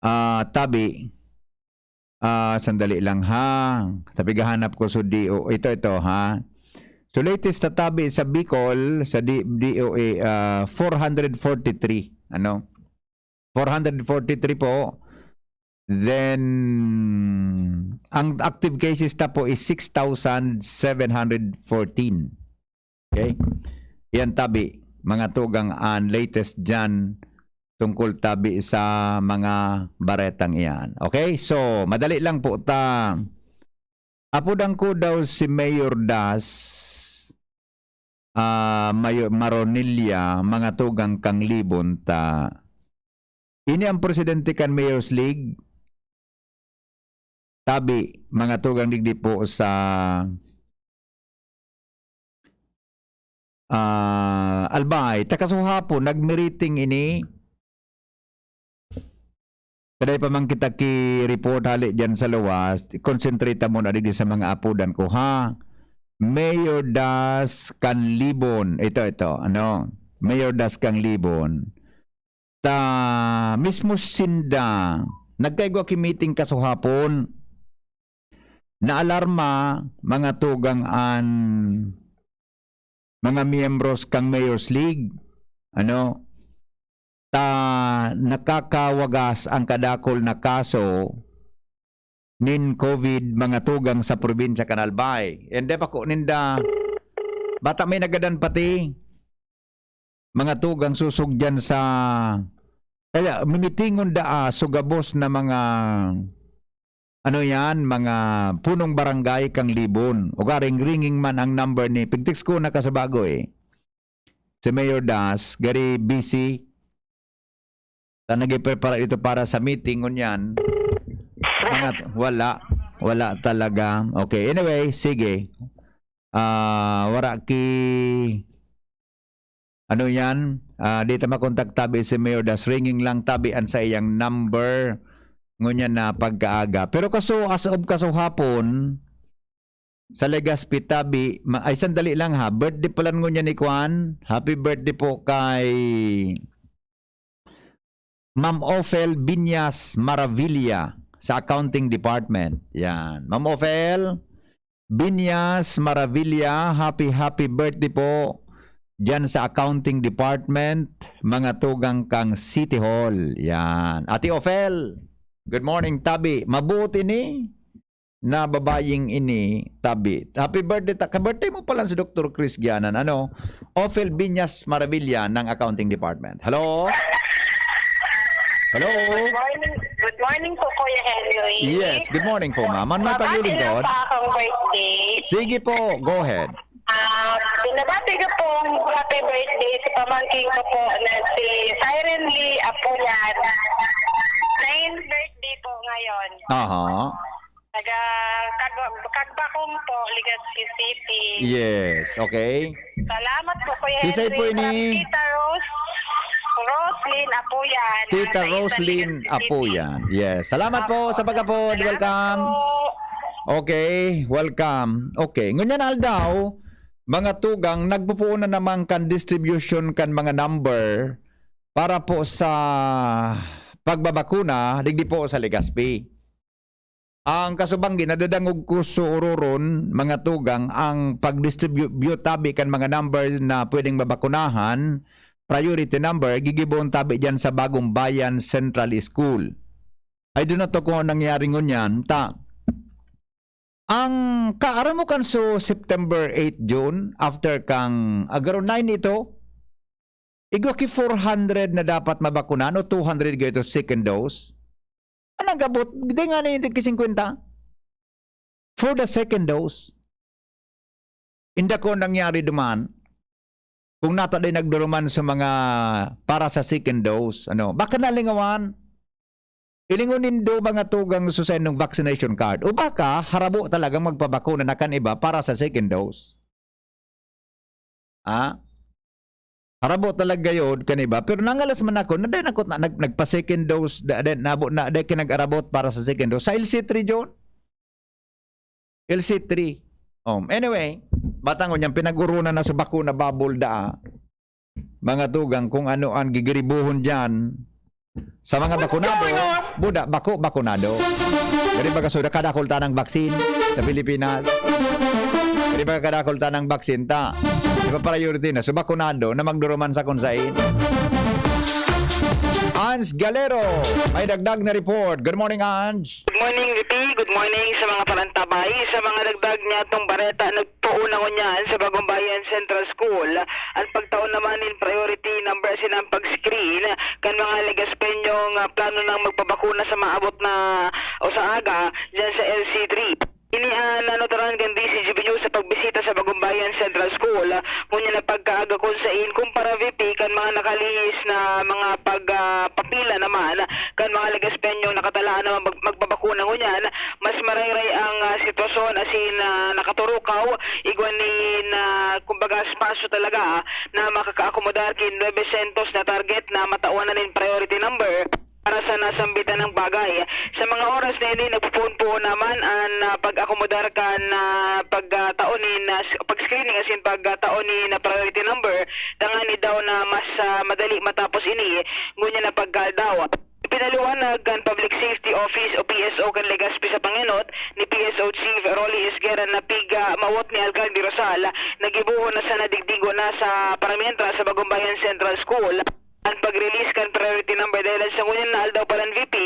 ah, tabi, ah, sandali lang ha. Tabi gahanap ko sa D O, ito, ito ha. So latest na tabi sa Bicol, sa D-, D O A, ah, four hundred forty-three. Ano? Four hundred forty-three po. Then, ang active cases ta po is six thousand seven hundred fourteen. Okay? Yan tabi, mga tugang an latest dyan tungkol tabi sa mga baretang iyan. Okay? So, madali lang po ta. Apodan ko daw si Mayor Das, ah, Mayor Maronilla, mga tugang kang Libon ta. Ini ang presidente kan Mayor's League. Tabi, mga tugang digdi po sa, ah, Albay. Ta kasuhapon, nagmiriting ini. Kaday pa man kita ki-report hali dyan sa luwas, concentrate mo na digdi sa mga apodan ko, ha? Mayor Das Canlibon. Ito, ito, ano? Mayor Das Canlibon. Ta mismo sinda, nagkaigwa ki meeting kasuhapon. Naalarma, mga tugang an mga miyembros kang Mayor's League. Ano? Ta nakakawagas ang kadakol na kaso nin COVID, mga tugang sa probinsya kan Albay. Ende pa ko ninda, bata may nagadan pati, mga tugang susog dyan sa, kaya mimitingon daa sugabos na mga, ano yan, mga punong barangay kang Libon. Ugaring ringing man ang number ni, pigtext ko na kasabago eh. Si Mayor Das, gari busy. Ta nagprepara ito para sa meeting, ngunyan. Mga, wala. Wala talaga. Okay, anyway, sige. Ah, wala ki, ano yan? Ah, di ta makontak tabi si Mayor Das. Ringing lang tabi an sa iyang number. Ngunyan na pagkaaga. Pero kaso, as of kaso hapon, sa Legazpi tabi, ma-, ay sandali lang ha. Birthday pala ngunyan ni Kwan. Happy birthday po kay Ma'am Ophel Binyas Maravilla. sa accounting department. Yan. Ma'am Ophel Binyas Maravilla, happy, happy birthday po diyan sa accounting department, mga tugang kan City Hall. Yan. Ate Ophel, good morning, tabi. Mabuti ni na babaying ini, tabi. Happy birthday, ta-, ka-birthday mo pala si Doktor Chris Gianan. Ano? Ophel Binyas Maravilla ng accounting department. Hello? Hello? Good morning, good morning po, Kuya Henry. Yes, good morning po, ma'am. Ano may Mabati lang paglilingkod? po akong birthday. Sige po, go ahead. Ah, binabati ko pong happy birthday sa pamangkin ko po na si Siren Lee Apuyan. Nine birthday po ngayon. Aha. Taga Kag- Kagbakong po, Legazpi City. Yes, okay. Salamat po, Kuya Sisay Henry. po ini? From Tita Rose, Roslyn Apuyan. Tita Nasa Roslyn Legazpi City. Apuyan. Yes. Salamat po sa pag-apod. Salamat Welcome. po. Okay, welcome. Okay. Ngunyan aldaw, mga tugang, nagpupuon na naman kan distribution kan mga number para po sa pagbabakuna, digdi po sa Legazpi. Ang kasubanggi, nadadangog ko sa ururon, mga tugang, ang pag-distribute tabi kan mga number na pwedeng mabakunahan, priority number, gigibohon tabi diyan sa Bagong Bayan Central School. I do not know kung anong nangyari ngunyan. Ta, ang kaaram mo kan so September eight, June, after kang, agaro nine ito, igwa ki four hundred na dapat mabakunan o two hundred gayo to second dose. Anong gabot? Di nga na yung tig-singkwenta? For the second dose. Inda ko nangyari duman, kung nata day nagduruman sa mga para sa second dose, ano, baka nalingawan. Ilingon nindo mga tugang sa saindong vaccination card. O baka, harabo talagang magpabakuna na kan iba para sa second dose. Ah? Harabo talaga yun kan iba. Pero nangalas man ako, na din ako na, nag, nagpa-second dose, da, da, nabo, na, da, kinag-arabot para sa second dose. Sa L C three, John? L C three. Um, anyway, batang ngunyan, pinag-urunan na sa bakuna bubble da, ah. Mga tugang, kung ano ang gigiribuhon dyan sa mga bakunado, buda, bako, bakunado. Diri baga suda, kadakol tanang vaccine sa Pilipinas. Diri baga kadakol tanang vaccine ta. Di ba priority na? So, bakunado na magduruman sa kung sain. Ans Galero, may dagdag na report. Good morning, Ans. Good morning, V P. Good morning sa mga parantabay. Sa mga dagdag niya itong bareta, nagtuon na ngunyan sa Bagong Bayan Central School. Ang pagtaon naman nin priority number asin ang pag-screen kan mga Legazpeñong, ah, plano nang magpabakuna sa maabot na o sa aga dyan sa L C three. Ini an nanuturan kan D Z G B News sa pagbisita sa Bagong Bayan Central School, ngunyan na pagkaaga kun sain kumpara, V P, kan mga nakalihis na mga pag, ah, papila naman kan mga Legazpeñong nakatalaan na mag-, magpabakuna ngunyan, mas marayray ang, ah, sitwasyon asin, ah, nakaturukaw igwa nin, ah, kumbaga, espasyo talaga, ah, na makakaakomodar kin nuebe sientos na target na matawan na nin priority number para sa nasambitan nang bagay. Sa mga oras na ini, nagpupuon-puon naman an, ah, pag-akomodar kan, ah, pagtao nin, ah, s-, pag-screening asin pagtao nin, ah, priority number, tanganing daw na mas, ah, madali matapos ini ngunyan na pagkaaldaw. Ipinaliwanag kan Public Safety Office o P S O kan Legazpi sa pangenot ni P S O Chief Rolly Esguerra na piga mawot ni Alcalde Rosal, nagibohon na sana digdi ngona sa paramientras sa Bagong Bayan Central School an pag-release kan priority number, dahil sa ngunyan na aldaw pa lang, V P,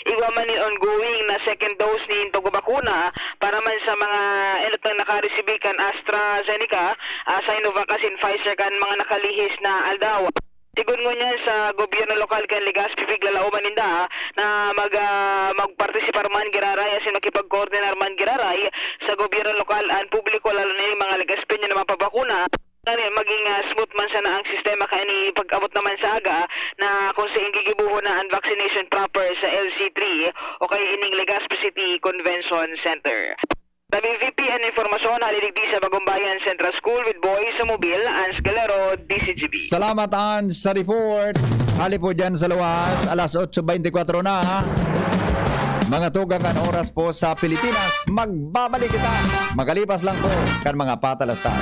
igwa man nin ongoing na second dose nin pagbabakuna para man sa mga enot na nakaresibi kan AstraZeneca, ah, Sinovac asin Pfizer kan mga nakalihis na aldaw. Sigon ngunyan sa gobyerno lokal kan Legazpi, piglalaoman ninda na mag, ah, magpartisipar man giraray asin makipagkoordinar man giraray sa gobyerno lokal an publiko, lalo na yung mga Legazpeño na mapabakuna. Ngani, maging, ah, smooth man sana ang sistema kaini pag-abot naman sa aga na kung sain gigibohon na an vaccination proper sa L C three o kaya ining Legazpi City Convention Center. Tabi V P an impormasyon, hali digdi sa Bagong Bayan Central School with Boy Samubil, Ans Galero, D Z G B. Salamat, Ans, sa report. Hali po dyan sa luwas, alas otso beintikwatro na, ha? Mga tugang, an oras po sa Pilipinas. Magbabalik kita. Magalipas lang po kan mga patalastas.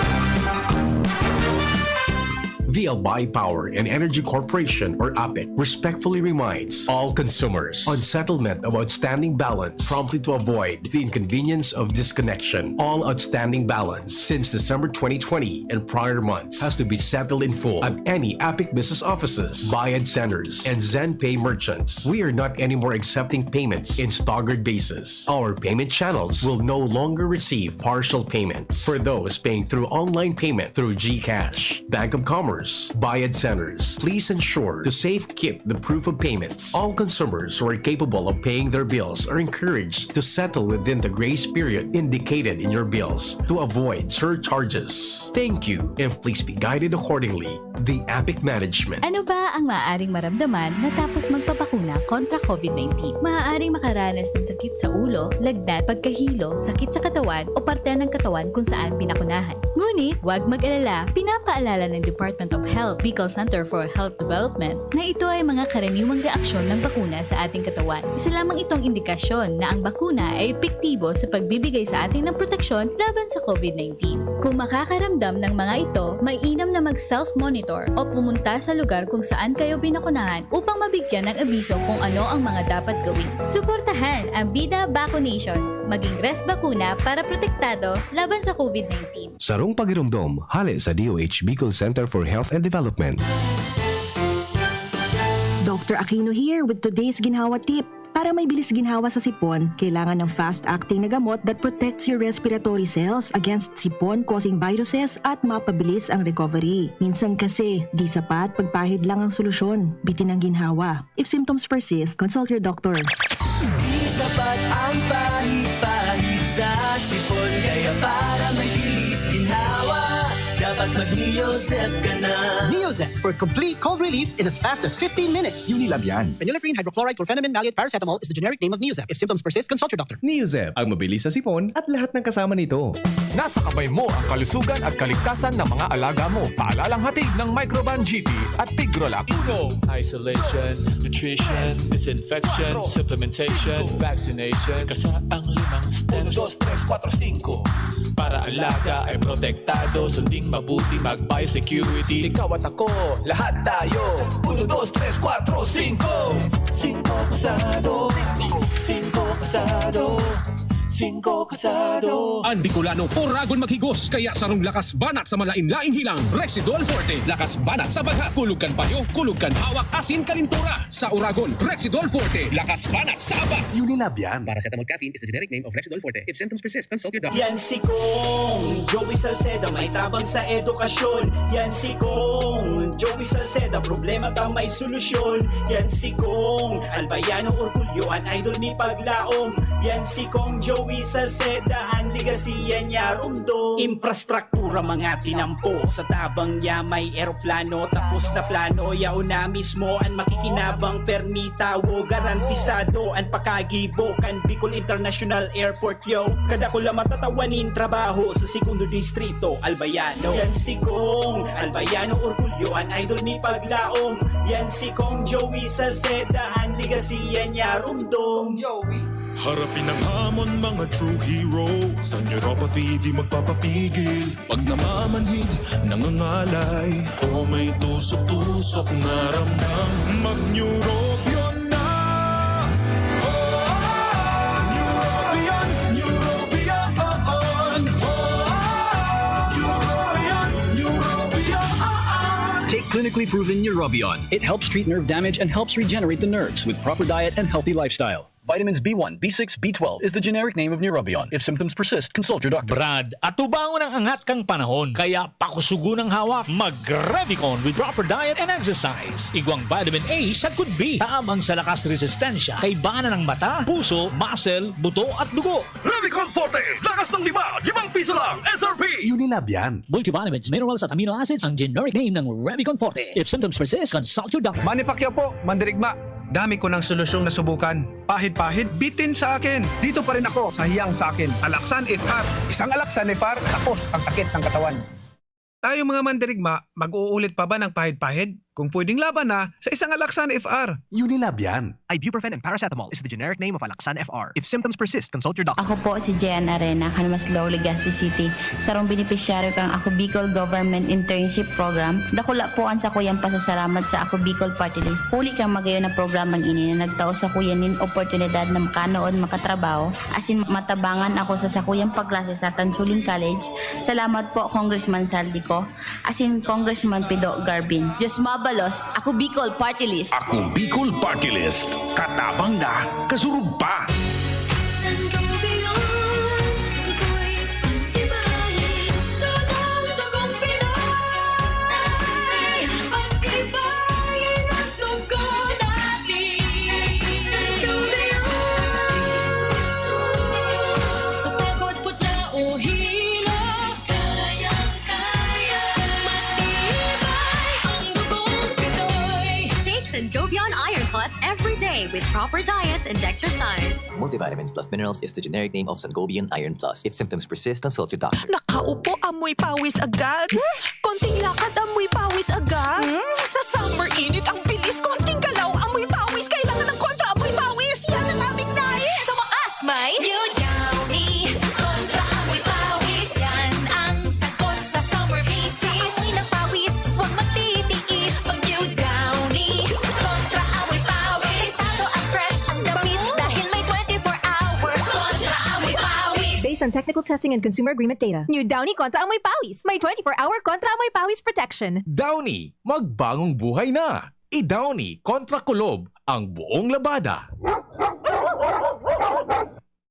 The Albay Power and Energy Corporation, or APEC, respectfully reminds all consumers on settlement of outstanding balance promptly to avoid the inconvenience of disconnection. All outstanding balance since December twenty twenty and prior months has to be settled in full at any APEC business offices, Bayad Centers, and ZenPay merchants. We are not anymore accepting payments in staggered basis. Our payment channels will no longer receive partial payments. For those paying through online payment through GCash, Bank of Commerce, Bayad Centers, please ensure to safekeep the proof of payments. All consumers who are capable of paying their bills are encouraged to settle within the grace period indicated in your bills to avoid surcharges. Thank you, and please be guided accordingly. The APEC Management. Ano ba ang maaaring maramdaman matapos magpabakuna kontra COVID nineteen? Maaaring makaranas ng sakit sa ulo, lagnat, pagkahilo, sakit sa katawan o parte ng katawan kung saan binakunahan. Ngunit, huwag mag-alala, pinapaalala ng Department of Health, Bicol Center for Health Development, na ito ay mga karaniwang reaksyon ng bakuna sa ating katawan. Isa lamang itong indikasyon na ang bakuna ay epektibo sa pagbibigay sa atin ng proteksyon laban sa COVID nineteen. Kung makakaramdam ng mga ito, mainam na mag-self-monitor o pumunta sa lugar kung saan kayo binakunahan upang mabigyan ng abiso kung ano ang mga dapat gawin. Suportahan ang Bida Vaccination. Maging res bakuna para protektado laban sa COVID nineteen. Sarong pagiromdom, hale sa D O H Bicol Center for Health and Development. Doctor Aquino here with today's ginhawa tip. Para may bilis ginhawa sa sipon, kailangan ng fast-acting na gamot that protects your respiratory cells against sipon-causing viruses at mapabilis ang recovery. Minsan kasi, di sapat pagpahid lang ang solusyon. Bitin ang ginhawa. If symptoms persist, consult your doctor. Di sapat ang pahid-pahid sa sipon. Kaya para may bilis ginhawa, dapat mag-Neozep ka na. Neozep for complete cold relief in as fast as fifteen minutes. Unilab yan. Phenylephrine hydrochloride chlorphenamine maleate paracetamol is the generic name of Neozep. If symptoms persist, consult your doctor. Neozep, ang mabilis sa sipon at lahat ng kasama nito. Nasa kamay mo ang kalusugan at kaligtasan ng mga alaga mo. Paalalang hatid ng Microban G T at Tigrolac. Uno, isolation, nutrition, disinfection, supplementation, vaccination. Kasaang limang steps. Uno, dos, tres, kuwatro, singko. Para alaga ay protektado, sunding mabuti, magbay-security. Ikaw at ako, lahat tayo. Uno, dos, tres, kuwatro, singko. Singko kasado. Singko kasado. Singko kasado. An Bicolano, oragon maghigos, kaya sarong lakas banat sa malain-laing hilang, Rexidol Forte. Lakas banat sa bagha, kulog kan payo, kulog kan hawak, asin kalintura. Sa oragon, Rexidol Forte. Lakas banat sa aba. Unilab yan. Paracetamol caffeine is the generic name of Rexidol Forte. If symptoms persist, consult your doctor. Yan si Kong Joey Salceda, may tabang sa edukasyon. Yan si Kong Joey Salceda, problema ta may solusyon. Yan si Kong Albayano Orgulyo, an idol mi paglaom. Yan si Kong Joey Salceda, an legacy yan niya rumdom. Infrastruktura mga tinampo, sa tabang niya may eroplano. Tapos na plano, yaon na mismo an makikinabang. Permi tawo, garantisado an pakagibo kan Bicol International Airport, yo. Kadakula matatawa nin trabaho sa Segundo Distrito, Albayano. Yan si Kong Albayano Orgulyo, an idol mi paglaom. Yan si Kong Joey Salceda, an legacy yan niya rumdom. Joey. Harapin ang hamon, mga true hero. Sa neuropathy di magpapapigil. Pag namamanhid, nangangalay, o may tusok-tusok na ramdam, mag-Neurobion na! Oh, Neurobion, Neurobion, oh, oh. Neurobion, Neurobion, oh, oh. Take clinically proven Neurobion. It helps treat nerve damage and helps regenerate the nerves with proper diet and healthy lifestyle. Vitamins B one, B six, B twelve is the generic name of Neurobion. If symptoms persist, consult your doctor. Brad, atubangon ang angat kan panahon, kaya pakusugon ang hawak. Mag-Revicon with proper diet and exercise. Igwang vitamin A sagkod B, tabang sa lakas resistensya, kaibanan ng mata, puso, muscle, buto at dugo. Revicon Forte, lakas ng lima, limang piso lang, S R P! Unilab yan. Multivitamins, minerals at amino acids ang generic name ng Revicon Forte. If symptoms persist, consult your doctor. Manny Pacquiao po, mandirigma. Dami ko ng solusyong nasubukan. Pahid-pahid, bitin sa akin. Dito pa rin ako sa hiyang sa akin. Alaksan F R. Isang Alaksan F R, tapos ang sakit ng katawan. Tayong mga mandirigma, mag-uulit pa ba ng pahid-pahid? Kung pwedeng laban na, sa isang Alaxan F R. Unilab yan. Ibuprofen and paracetamol is the generic name of Alaxan F R. If symptoms persist, consult your doctor. Ako po si Jean Arena, kan Maslog, Legazpi City. Sarong benepisyaryo kan Ako Bicol Government Internship Program, dakula po an sakuyang pasasalamat sa Ako Bicol Party List. Huli kan magayon na programang ini na nagtao sakuya nin oportunidad na makanood, makatrabaho, asin matabangan ako sa sakuyang pagklase sa Tansuling College. Salamat po, Congressman Zaldy Co. Asin Congressman Pido Garbin. Diyos mabalos, Ako Bicol Party List. Ako Bicol Party List. Katabang na, kasurog pa. Sangobion, ako'y pag-ibahin. Sunod tugong Pinoy, pag-ibahin ang dugo natin. Sangobion, sa pagod, putla o hilo, kayang-kaya. Matibay ang dugong Pinoy. Take Sangobion Iron Plus every day with proper diet and exercise. Multivitamins plus minerals is the generic name of Sangobion Iron Plus. If symptoms persist, consult your doctor. Nakaupo, amoy pawis agad. Konting lakad, amoy pawis agad. Sa summer init, ang bilis. Konting galaw, amoy pawis. Kailangan ng kontra amoy pawis. Yan ang aming nais. Sa wakas, may New Downy, kontra amoy pawis. Yan ang sagot sa summer misis. Amoy na pawis, huwag magtitiis. Mag New Downy, kontra amoy pawis. Delikado at fresh ang damit dahil may twenty-four hour kontra amoy pawis. Based on technical testing and consumer agreement data. New Downy Kontra Amoy Pawis. May twenty-four hour Kontra Amoy Pawis protection. Downy, magbangong buhay na! I-Downy kontra kulob ang buong labada.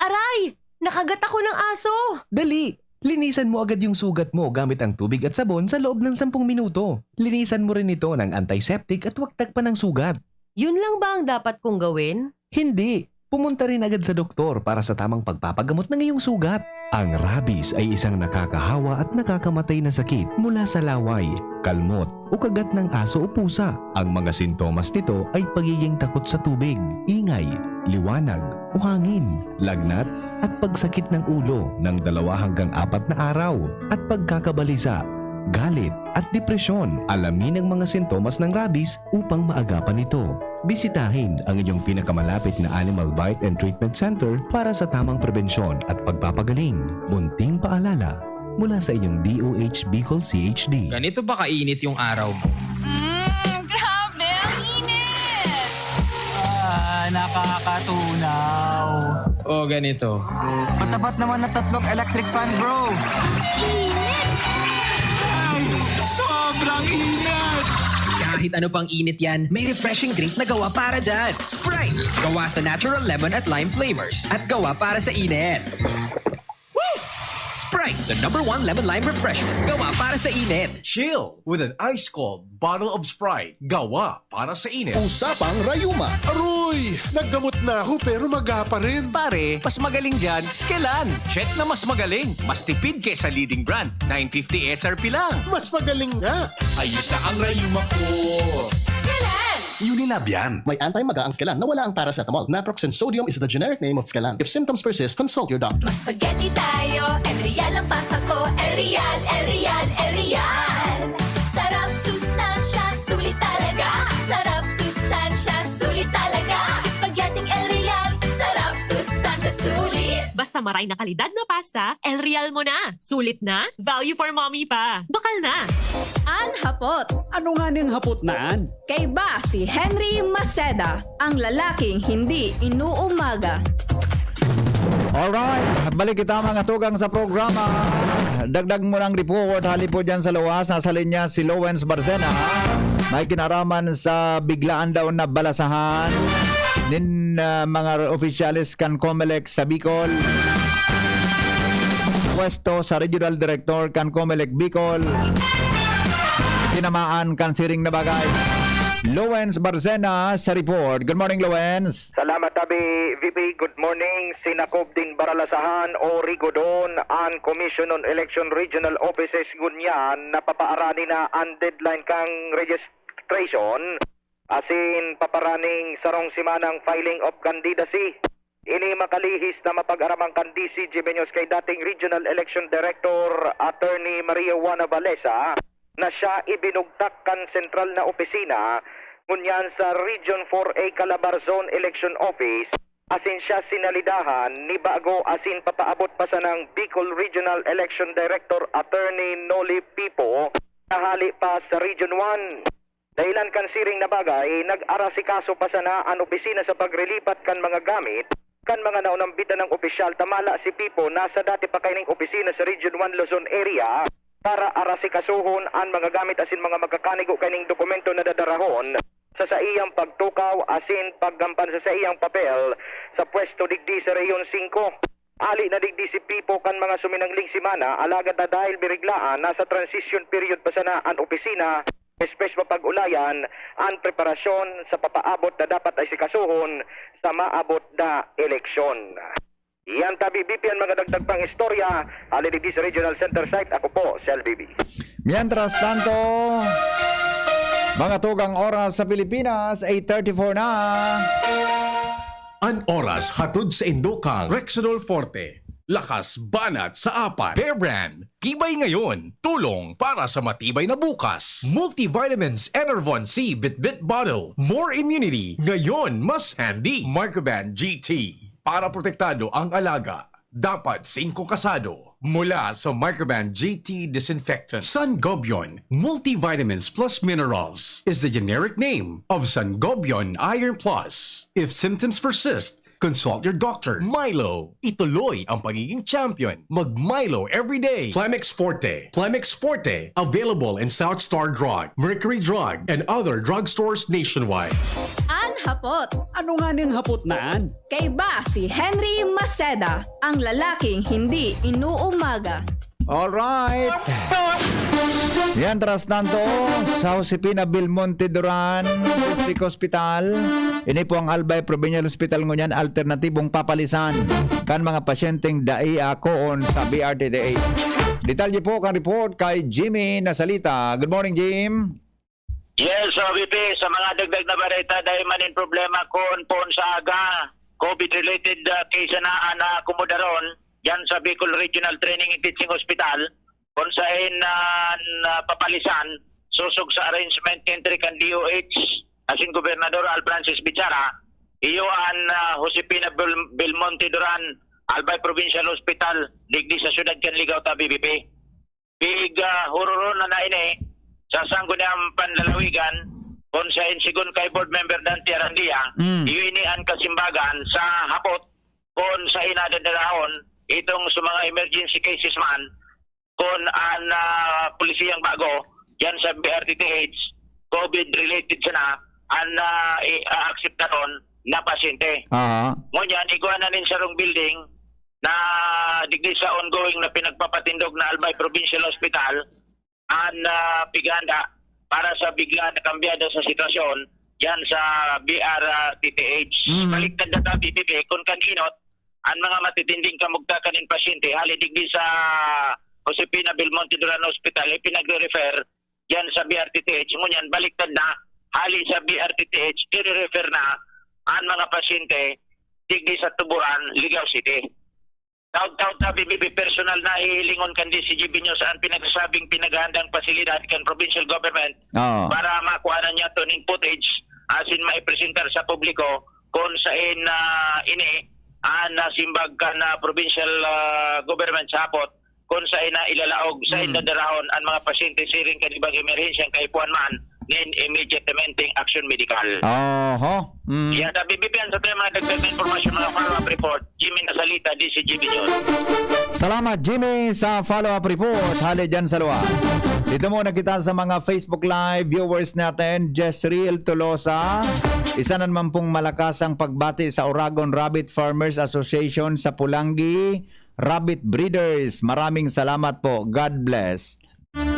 Aray! Nakagat ako ng aso! Dali! Linisan mo agad yung sugat mo gamit ang tubig at sabon sa loob ng sampung minuto. Linisan mo rin ito ng antiseptic at huwag tagpan ang sugat. Yun lang ba ang dapat kong gawin? Hindi! Pumunta rin agad sa doktor para sa tamang pagpapagamot ng iyong sugat. Ang rabies ay isang nakakahawa at nakakamatay na sakit mula sa laway, kalmot, o kagat ng aso o pusa. Ang mga sintomas nito ay pagiging takot sa tubig, ingay, liwanag, o hangin, lagnat, at pagsakit ng ulo ng dalawa hanggang apat na araw, at pagkakabalisa, galit, at depresyon. Alamin ang mga sintomas ng rabies upang maagapan ito. Bisitahin ang inyong pinakamalapit na Animal Bite and Treatment Center para sa tamang prebensyon at pagpapagaling. Munting paalala mula sa inyong D O H Bicol C H D. Ganito ba kainit yung araw mo? Mm, grabe! Ang init! Ah, nakakatunaw. O ganito. Matapat naman na tatlong electric fan, bro. Init! Ay, sobrang init! Kahit ano pang init yan, may refreshing drink na gawa para dyan. Sprite! Gawa sa natural lemon at lime flavors. At gawa para sa init. Sprite, the number one lemon lime refreshment. Gawa para sa init. Chill with an ice cold bottle of Sprite. Gawa para sa init. Usapang rayuma. Aroy! Naggamot na ako pero maga pa rin. Pare, mas magaling dyan, Skelan. Check na mas magaling. Mas tipid kesa leading brand. nine fifty S R P lang. Mas magaling nga. Ayos na ang rayuma ko. Skelan! Unilab yan. May anti-maga ang Skelan na wala ang paracetamol. Naproxen sodium is the generic name of Skelan. If symptoms persist, consult your doctor. Spaghetti tayo, El Real ang pasta ko. El Real, El Real, El Real. Sarap, sustansya, sulit talaga. Sarap, sustansya, sulit talaga. Spaghetti El Real. Sarap, sustansya, sulit. Basta maray na kalidad na pasta, El Real mo na. Sulit na, value for mommy pa. Bakal na. An hapot. Ano nga ning hapot na an? Kaiba si Henry Maceda, ang lalaking hindi inuumaga. Alright, balik kita mga tugang sa programa. Dagdag mo ng report, hali po dyan sa luwas, nasa linya si Lowens Barcena. May kinaraman sa biglaan daw na balasahan nin uh, mga opisyales kan Comelec sa Bicol. Pwesto sa Regional Director kan Comelec Bicol. Tinamaan kan siring na bagay. Lowens Barcena sa report. Good morning, Lowens. Salamat, Abi. V P, good morning. Sinakob din baralasahan o rigodon an Commission on Election Regional Offices ngunyan na papaarani na an deadline kan registration asin paparaning sarong semanang filing of candidacy. Ini makalihis na mapag-araman kan D C G B News kay dating Regional Election Director Attorney Maria Juana Valesa. na siya ibinugtak kan sentral na opisina ngunyan sa Region four A Calabarzon Election Office, asin siya sinalidahan ni bago asin papaabot pa sanang Bicol Regional Election Director Attorney Noli Pipo na hali pa sa Region one. Dahilan kan siring na bagay, nag-arasikaso pa sana an opisina sa pagrilipat kan mga gamit kan mga naunambitan ng opisyal. Tamala si Pipo nasa dati pa kaining opisina sa Region one Luzon area para arasikasuhon an mga gamit asin mga magkakanigo kaining dokumento na dadarahon sa saiyang pagtukaw asin paggampan sa saiyang papel sa pwesto digdi sa Region singko. Ali na digdi si Pipo kan mga suminangling semana, alagad na dahil biriglaan, nasa transition period pa sana an opisina, espes mapag-ulayan an preparasyon sa papaabot na dapat asikasuhon sa maabot na eleksyon. Yan tabi, B P, ang mga dagdag pang istorya. Ali digdi sa Regional Center Site, ako po, Sel B B. Mientras tanto, mga tugang oras sa Pilipinas, eight thirty-four na. An oras hatod sa indukang Rexidol Forte. Lakas banat sa apat. Bear Brand. Tibay ngayon. Tulong para sa matibay na bukas. Multivitamins Enervon C Bitbit Bottle. More immunity. Ngayon, mas handy. Microban G T. Para protektado ang alaga, dapat singko kasado. Mula sa Microban G T Disinfectant. Sangobion Multivitamins Plus Minerals is the generic name of Sangobion Iron Plus. If symptoms persist, consult your doctor. Milo, ituloy ang pagiging champion. Mag Milo every day. Plemex Forte. Plemex Forte, available in South Star Drug, Mercury Drug, and other drugstores nationwide. An hapot. Ano nga ning hapot na an? Kaiba si Henry Maceda, ang lalaking hindi inuumaga. Alright. Mientras tanto, sa Josefina Belmonte Duran District Hospital, ini po ang Albay Provincial Hospital ngunyan, alternatibong papalisan kan mga pasyenteng dai akoon sa B R T T H. Detalye po kan report kay Jimmy Nasalita. Good morning, Jim. Yes, so, B P, sa mga dagdag na bareta, dahil man in problema kun poon sa aga, COVID-related, ah, case na an naakomodaron diyan sa Bicol Regional Training and Teaching Hospital, kun saen, ah, napapalisan, sosog sa arrangement entry kan D O H, asin Gobernador Al Francis Bichara, iyo an, ah, Josefina Bel-, Belmonte Duran, Albay Provincial Hospital, digdi sa siyudad kan Ligao, tabi, B P. Pig, ah, hururon na na ini sa sangguniang panlalawigan, kun saen sigon kay Board Member Dante Arandia, Mm. iyo ini an kasimbagan sa hapot kun saen nadadalahon itong sa mga emergency cases man, kun an, ah, polisiyang bago diyan sa B R T T H, COVID-related sana, an, ah, i-, aakseptaron na pasyente. Aha. Ngunyan, igwa na nin sarong building na digdi sa ongoing na pinagpapatindog na Albay Provincial Hospital, an, ah, pighanda para sa bigla na kambyada sa sitwasyon diyan sa B R T T H. Mhm. Baliktad na ta, B P P, kun kan inot, an mga matitinding kamugtakan nin pasyente, hali digdi sa Josefina Belmonte Duran Hospital, ipinagre-refer diyan sa B R T T H. Ngunyan, baliktad na, hali sa B R T T H, ire-refer na an mga pasyente digdi sa Tuburan, Ligao City. Taud-taud ta, B P P, personal na hihilingon kan D C G B News an pinagsasabing pinaghahandang pasilidad kan provincial government Oo. para makuha na niya tuning footage asin maipresentar sa publiko kun saen na ini an nasimbag kan, ah, provincial, ah, government sa hapot kun saen na ilalaog, saen Hmm. dadarahon an mga pasyente siring kan ibang emerhensyang kaipuhan man nin immediate demanding action medical. Oho. Mm. Yan, sa B P P, yan sa tayo mga dagdag na impormasyon, mga follow-up report. Jimmy Nasalita, D C G B News. Salamat, Jimmy, sa follow-up report. Hali dyan sa luwas. Dito muna kita sa mga Facebook Live viewers natin. Jezreel Tolosa, isa na naman pong malakasang pagbati sa Oragon Rabbit Farmers Association sa Pulanggi Rabbit Breeders. Maraming salamat po. God bless.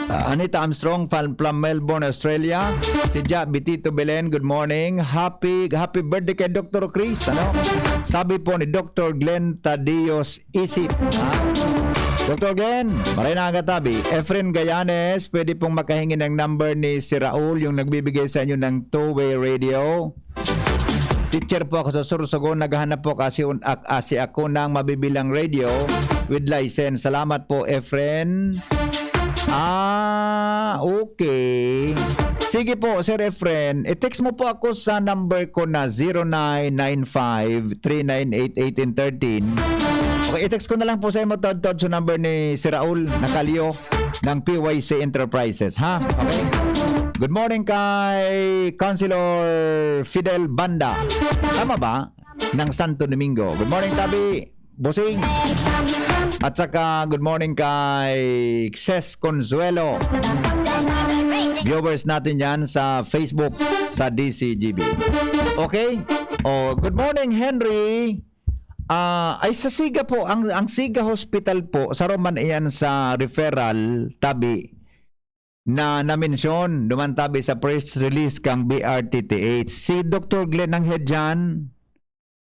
Ah, Anita Armstrong, fam-, from Melbourne, Australia. Si Ja Bitito Belen, good morning. Happy, happy birthday kay Doktor Chris, ano? Sabi po ni Doktor Glenn Tadios Isip, ha? Doktor Glenn, maray na aga tabi. Efren Gayanes, pwede pong makahingi ng number ni si Raul, yung nagbibigay sa inyo ng two-way radio. Teacher po ako sa Sorsogon, naghahanap po kasi un-, ak-, asi ako ng mabibilang radio with license. Salamat po, Efren. Ah, okay. Sige po, Sir Efren, i-text mo po ako sa number ko na zero nine nine five three nine eight eighteen thirteen. Okay, i-text ko na lang po sa imo, Todd, Todd, sa number ni Sir Raul Nakalyo ng P Y C Enterprises, ha? Okay? Good morning kay Councilor Fidel Banda. Tama ba? Ng Santo Domingo. Good morning, Tabi. Bossing. At saka, good morning kay Ses Consuelo. Viewers natin yan sa Facebook, sa D C G B. Okay? Oh, good morning, Henry. Ah, ay, sa Siga po, ang, ang Siga Hospital po, sa Roman iyan sa referral, Tabi, na namensyon duman, Tabi, sa press release kang B R T T H. Si Doktor Glenn ang head dyan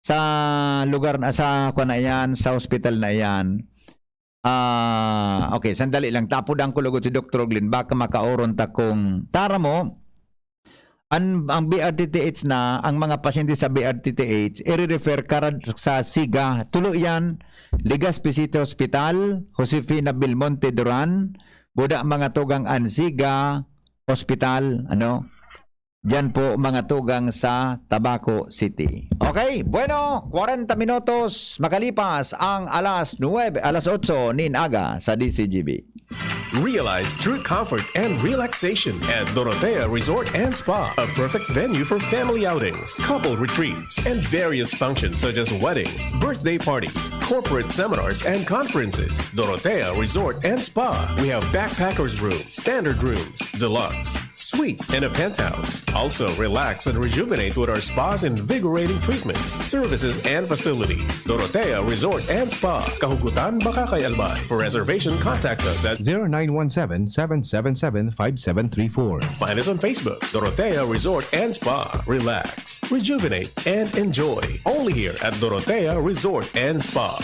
sa lugar na, sa kwan na iyan, sa hospital na iyan. Ah, okay, sandali lang. Tapudan ko lugod si Doktor Glenn. Baka makaoron ta kung tara mo. Ang, ang B R T T H na, ang mga pasyente sa B R T T H, i-refer karad sa Siga. Tulo yan, Legazpi City Hospital, Josefina Belmonte Duran, Buda, mga tugang an Siga Hospital, ano? Diyan po, mga tugang sa Tabaco City. Okay, bueno, kwarenta minutos makalipas ang alas nuebe, alas otso nin aga sa D C G B. Realize true comfort and relaxation at Dorotea Resort and Spa, a perfect venue for family outings, couple retreats, and various functions such as weddings, birthday parties, corporate seminars, and conferences. Dorotea Resort and Spa. We have backpackers room, standard rooms, deluxe, suite, and a penthouse. Also, relax and rejuvenate with our spa's invigorating treatments, services, and facilities. Dorotea Resort and Spa, Kahugutan, Bacacay, Albay. For reservation, contact us at zero nine one seven, seven seven seven, five seven three four. Find us on Facebook, Dorotea Resort and Spa. Relax, rejuvenate, and enjoy. Only here at Dorotea Resort and Spa.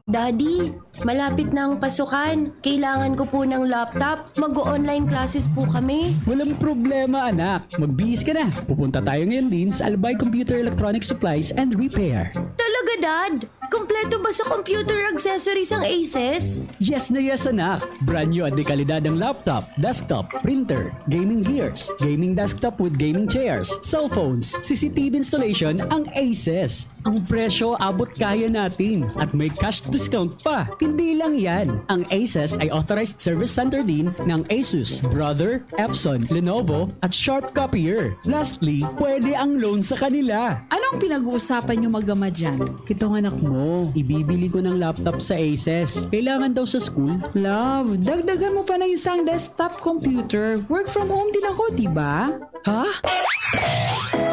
Daddy, malapit na ang pasukan. Kailangan ko po ng laptop. Mag-online classes po kami. Walang problema, anak. Magbihis ka na. Pupunta tayo ngayon din sa Albay Computer Electronic Supplies and Repair. Talaga, Dad? Kompleto ba sa computer accessories ang Aces? Yes na yes, anak. Brand new at dekalidad ang laptop, desktop, printer, gaming gears, gaming desktop with gaming chairs, cellphones, C C T V installation ang Aces. Ang presyo, abot kaya natin. At may cash discount pa. Hindi lang yan. Ang Aces ay authorized service center din ng Asus, Brother, Epson, Lenovo, at Sharp Copier. Lastly, pwede ang loan sa kanila. Anong pinag-uusapan niyo mag-ama dyan? Itong anak mo, ibibili ko ng laptop sa Aces. Kailangan daw sa school. Love, dagdagan mo pa ng isang desktop computer. Work from home din ako, di ba? Ha?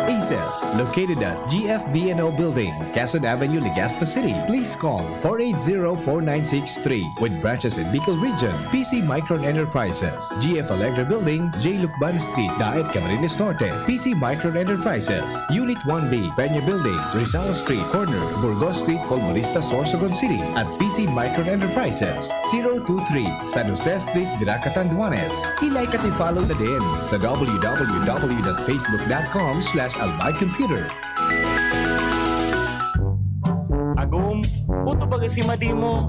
Aces, located at G F B and O Building, Quezon Avenue, Legazpi City. Please call four eight zero, four nine six three. With branches in Bicol Region, P C Micron Enterprises, G F Alegre Building, J Lucban Street, Daet, Camarines Norte, P C Micron Enterprises, Unit one B, Peña Building, Rizal Street, corner, Burgos Street, Colmonista, Sorsogon City, at P C Micron Enterprises, zero two three, San Jose Street, Virac, Catanduanes. I-like at i-follow na din sa w w w dot facebook dot com slash albay computer. Agom, puto baga si Madi mo.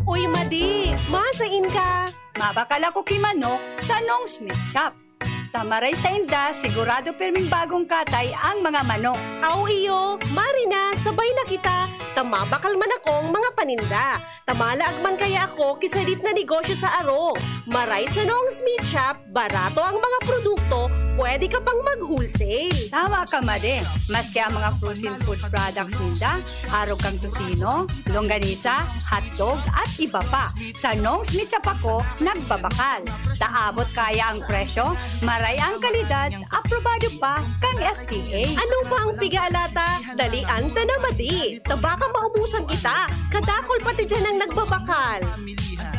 Uy, Madi! Masain ka! Mabakal ako ki manok sa Nong's Meat Shop. Ta maray sainda, sigurado pirming bagong katay ang mga manok. Aw iyo, mari na, sabay na kita, ta mabakal man akong mga paninda. Ta malaag man kaya ako ki sadit na negosyo sa arog. Maray sa Nong's Meat Shop, barato ang mga produkto, pwede ka pang mag-wholesale. Tama ka, Madi. Maski ang mga frozen food products ninda, arog kang tocino, longganisa, hotdog, at iba pa. Sa Nong's Meat Shop ako nagbabakal. Ta abot kaya ang presyo, maray ang kalidad, aprobado pa kan F D A. Ano pa ang piga-alata? Dalian ta na, Madi. Ta baka maubusan kita. Kadakul pati diyan ang nagbabakal.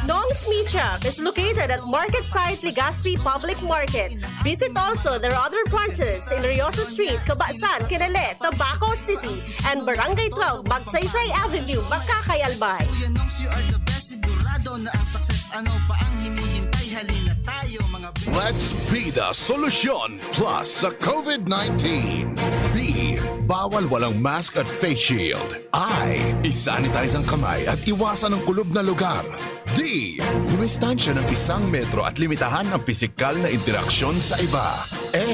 Nong's Meat Shop is located at Market Site Legazpi Public Market. Visit also their other branches in Riosa Street, Cabasan, Kinele, Tabaco City, and Barangay twelve, Magsaysay Avenue, Bacacay, Albay. Kuya Nongs, you are the best. Sigurado na ang success. Ano pa ang hinihintay? Halina tayo, mga Let's be the solution plus sa COVID nineteen. B, bawal walang mask at face shield. I, isanitize ang kamay at iwasan ang kulob na lugar. D, D. Dumistansya ng isang metro at limitahan ang pisikal na interaksyon sa iba. A.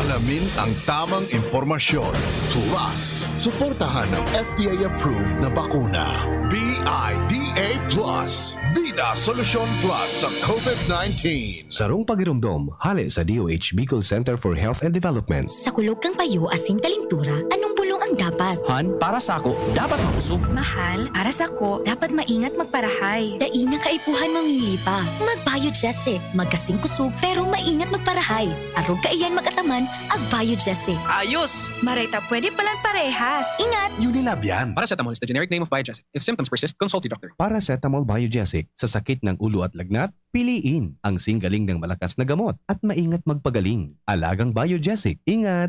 Alamin ang tamang impormasyon. Plus, suportahan ang F D A-approved na bakuna. B I D A plus. Bida Solusyon Plus sa COVID nineteen. Sarong pagiromdom, hale sa D O H Bicol Center for Health and Development. Sa kulog kan payo asin kalintura, anong bulong ang dapat? Han, para sako, dapat makusog. Mahal, para sako, dapat maingat magparahay. Dai na kaipuhan mamili pa. Mag-Biogesic. Magkasing kusog, pero maingat magparahay. Arog kaiyan mag-ataman, ag-Biogesic. Ayos! Maray ta pwede palan parehas. Ingat! Unilab yan. Paracetamol is the generic name of Biogesic. If symptoms persist, consult your doctor. Paracetamol Biogesic. Sa sakit ng ulo at lagnat, piliin ang singgaling ng malakas na gamot at maingat magpagaling. Alagang Biogesic. Ingat!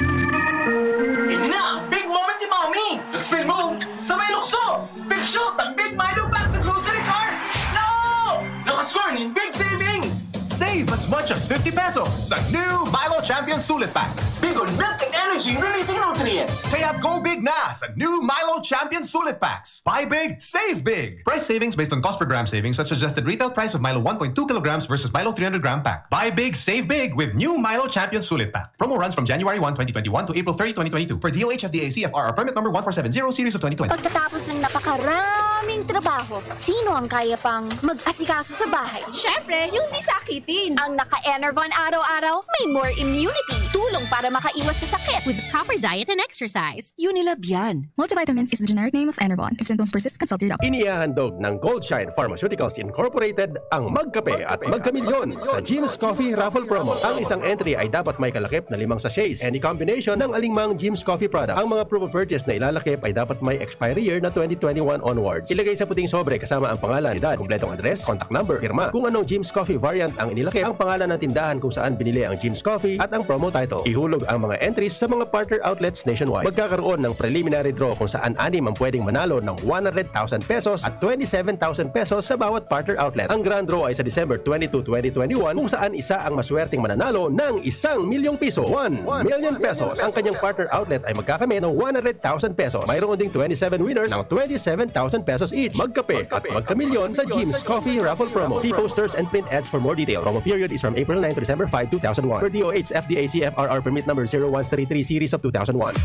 Ini na ang big moment ni Mommy! Nag-spin move sa may lukso! Big shot ang Big Milo Pack sa grocery cart! No! Nakascore nin big savings! Save as much as fifty pesos sa new Milo Champion Sulit Pack. Big on milk and energy releasing nutrients. Kaya go big na sa new Milo Champion Sulit Packs. Buy big, save big. Price savings based on cost per gram savings at suggested retail price of Milo one point two kilograms versus Milo three hundred gram pack. Buy big, save big with new Milo Champion Sulit Pack. Promo runs from January one, twenty twenty-one to April thirty, twenty twenty-two, per D O H F D A C F R R permit number one four seven zero series of twenty twenty. Pagkatapos ng napakaraming trabaho, sino ang kaya pang mag-asikaso sa bahay? Siyempre, yung di sakitin. Ang naka-Enervon araw-araw, may more immunity. Tulong para makaiwas sa sakit. With proper diet and exercise. Unilab yan. Multivitamins is the generic name of Enervon. If symptoms persist, consult your doctor. Inihahandog ng Goldshine Pharmaceuticals Incorporated ang Magkape at Magkamilyon sa Jim's Coffee Raffle Promo. Ang isang entry ay dapat may kalakip na limang sachets. Any combination ng alingmang Jim's Coffee product. Ang mga proof of purchase na ilalakip ay dapat may expiry year na twenty twenty-one onwards. Ilagay sa puting sobre kasama ang pangalan, edad, kumpletong address, contact number, pirma. Kung anong Jim's Coffee variant ang inilakip, ang pangalan ng tindahan kung saan binili ang Jim's Coffee at ang promo title. Ihulog ang mga entries sa mga partner outlets nationwide. Magkakaroon ng preliminary draw kung saan anim ang pwedeng manalo ng one hundred thousand pesos at twenty-seven thousand pesos sa bawat partner outlet. Ang grand draw ay sa December twenty-two, twenty twenty-one, kung saan isa ang maswerteng mananalo ng isang milyong piso, one million pesos. Ang kanyang partner outlet ay magkakamit ng one hundred thousand pesos. Mayroon ding twenty-seven winners ng twenty-seven thousand pesos each. Magkape at magkamilyon sa Jim's Coffee Raffle Promo. See posters and print ads for more details. Promo period is from April nine to December five, two thousand one. Per D O H F D A C F R R permit number zero one three three series of two thousand one.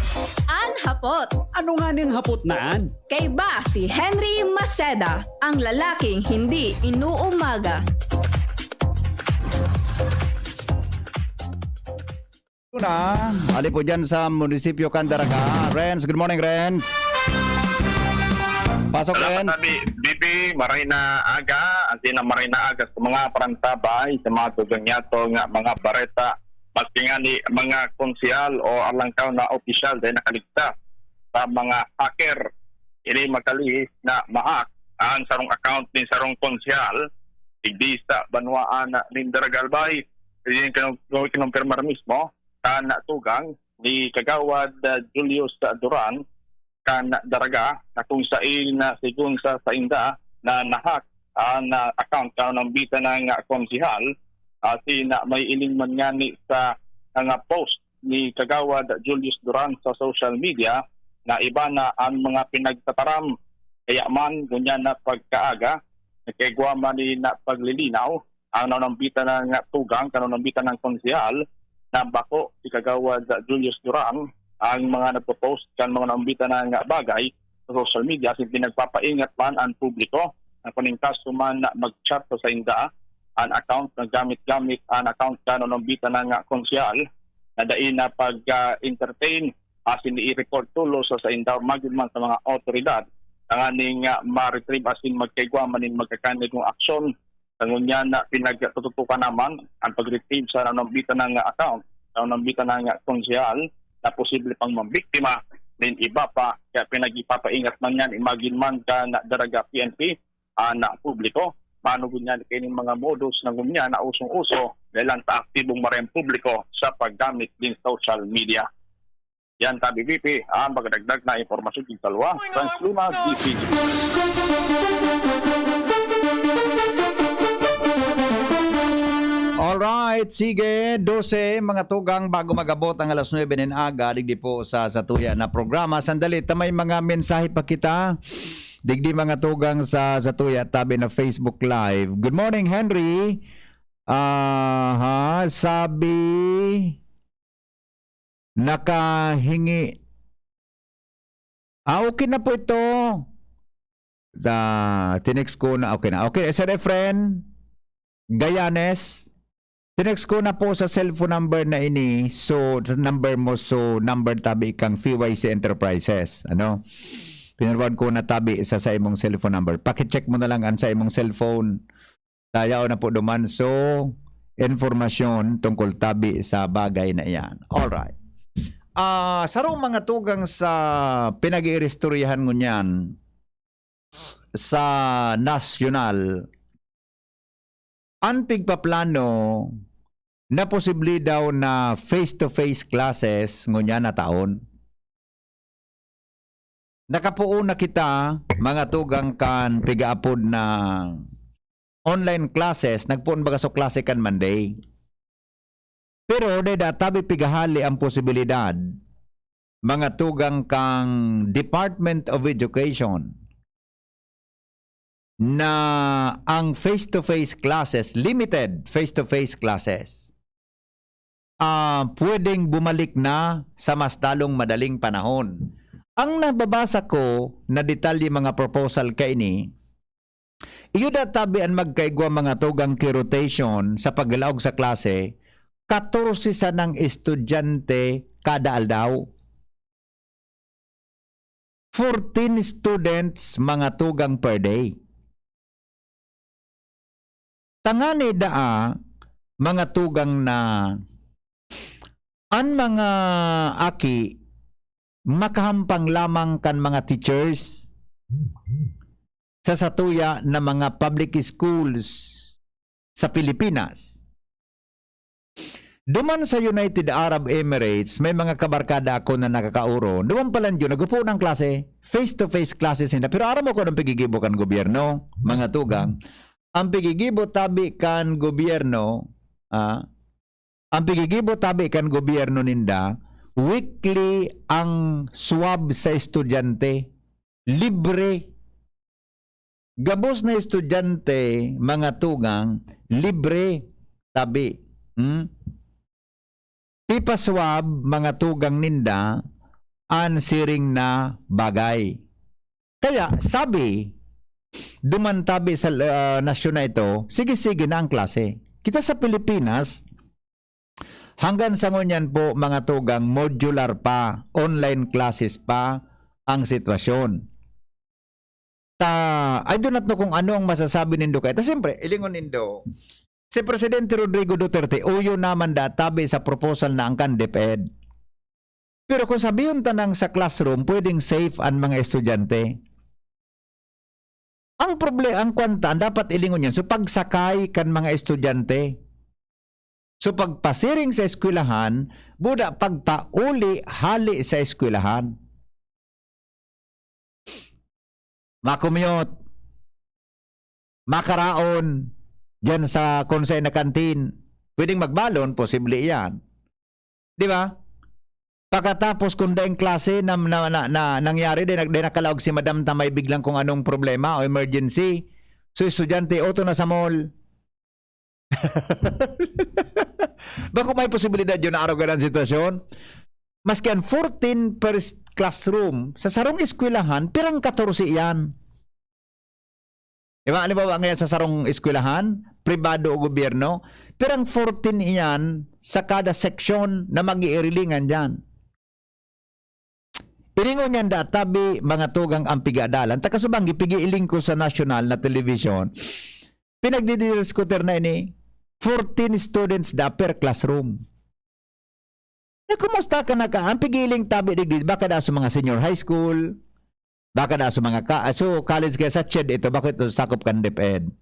An Hapot. Ano nga ning hapot na an? Kaiba si Henry Maceda, ang lalaking hindi inuumaga. Na, ali po dyan sa munisipyo kan Daraga. Renz, good morning, Renz. Pasok, Salamat, Renz. Abi. B B, maray na aga. Asin na maray na aga sa mga parantabay, sa mga tugang yato nga mga bareta. Maski nga ni mga konsehal o alangkaw na opisyal dahil nakaligtas sa mga hacker. Ini makalihis na ma-hack ang sarong account ni sarong konsehal digdi sa banwaan nin Daraga, Albay. Ini kinu-, kinumpirmar mismo kan tugang ni Kagawad, ah, Julius Duran kan Daraga, na kung sain na, sigon sa sainda, na na-hack ang, ah, account kan naombitan na konsehal, asin na may iling man ngani sa mga post ni Kagawad Julius Duran sa social media na iba na ang mga pinagtataram. Kaya man, ngunyan na pagkaaga, nagkaigwa man ni na paglilinaw ang nanombitan na tugang, kan nanombitan na konsehal, na bako si Kagawad Julius Duran ang mga nagpo-post kan mga nanombitan na bagay sa social media, asin pinagpapaingat man ang publiko na kung in kaso man na mag-chat sa sainda an account, na gamit-gamit an account kan nanombitan na konsehal, na dai na pag, ah, entertain, asin i-report tolos sa sainda, magin man sa mga awtoridad, tanganing, ah, ma-retrieve asin magkaigwa man nin magkakanigong aksyon. Sa ngunyan na pinagtututukan naman ang pag-retrieve sa nanombitan na account, sa nanombitan na konsehal, na posible pang mambiktima nin iba pa. Kaya pinag-ipapaingat man yan, imagine man kan Daraga P N P, ah, na publiko. Mano ngunyan kaining mga modus na ngunyan na usong-uso dahil lang sa aktibong marayang publiko sa paggamit din social media. Yan, tabi, B P, ang pagdagdag na impormasyon din sa luwa. Franz Luna, D C G. Alright, sige, dose, mga tugang, bago mag-abot ang alas nuebe nin aga, digdi po sa, sa tuya na programa. Sandali, ta may mga mensahe pa kita. Digdi mga tugang sa, sa tuya, tabi na Facebook Live. Good morning, Henry. Aha, sabi, nakahingi. Ah, okay na po ito. Sa, tinext ko na, okay na. Okay, Sir Efren Gayanes, tinext ko na po sa cellphone number na ini. So, sa number mo, so, number tabi kang P Y C Enterprises. Ano? Pinarward ko na tabi sa, sa imong cellphone number. Pakicheck mo na lang ang sa imong cellphone. Tayaw na po duman. So, informasyon tungkol tabi sa bagay na iyan. Alright. Ah, sarong mga tugang sa pinag-iiristoryahan ngunyan sa nasyonal, an pigpaplano na posible daw na face-to-face classes ngunyan na taon. Nakapoon na kita, mga tugang, kan pigaapod na online classes, nagpoon baga sa klase kan Monday. Pero dai da tabi pigahali ang posibilidad, mga tugang, kan Department of Education, na ang face-to-face classes, limited face-to-face classes, ah, pwedeng bumalik na sa mas lalong madaling panahon. Ang nababasa ko na detalye, mga proposal kaini, iyo da tabi an magkaigwa, mga tugang, ki rotation sa paglaog sa klase, katorse sanang estudyante kada aldaw. Fourteen students, mga tugang, per day. Tangani daa, mga tugang, na an mga aki makahampang lamang kan mga teachers sa satuya na mga public schools sa Pilipinas. Duman sa United Arab Emirates, may mga kabarkada ako na nakakaoron. Duman pa lang yun, nagpupuon ang klase, face-to-face classes nila. Pero aram mo kung anong pigigibo kan gobyerno, mga tugang? Ang pigigibo tabi kan gobyerno, ah, ang pigigibo tabi kan gobyerno ninda, weekly ang swab sa estudyante. Libre. Gabos na estudyante, mga tugang, libre tabi. Hmm? Pipaswab, mga tugang, ninda an siring na bagay. Kaya, sabi, duman tabi sa, ah, nasyon na ito, sige-sige na ang klase. Kita sa Pilipinas, hanggang sa ngunyan po, mga tugang, modular pa, online classes pa ang sitwasyon. Ta, I do not know kung ano ang masasabi nindo kay ta. Siyempre, ilingon nindo, si Presidente Rodrigo Duterte, uyo naman da tabi sa proposal na ang kan DepEd. Pero kung sabihon ta nang sa classroom, pwedeng safe an mga estudyante. Ang proble-, ang kwanta, ang dapat ilingon yan, so pagsakay kan mga estudyante. So pagpasiring sa eskwelahan, buda pagpauli hali sa eskwelahan. Makumyot, makaraon, diyan sa konsay na kantin. Pwedeng magbalon, posible iyan. Di ba? Pagkatapos, kung daing klase na, na, na, na nangyari, di, di nakalaog si madam ta may biglang kung anong problema o emergency. So, estudyante, oto na sa mall. Bako may posibilidad yun na arugan ang sitwasyon? Maski ang fourteen per s-, classroom, sa sarong eskwelahan, pirang katorse iyan. Di ba? Halimbawa, ngayon sa sarong eskwelahan, pribado o gobyerno, pirang fourteen iyan sa kada seksyon na mag-iirilingan dyan. Iringon niyan da, tabi, mga tugang, ang pigadalan. Takasubang, ipigiiling ko sa nasyonal na telebisyon. Pinagdidiskutir na ini, fourteen students da per classroom. Eh, kumusta ka na ka? Ang pigiling tabi digdi, baka da sa mga senior high school, baka da sa mga ka-, so, college kaya sa CHED ito, baka ito sakop kan DepEd.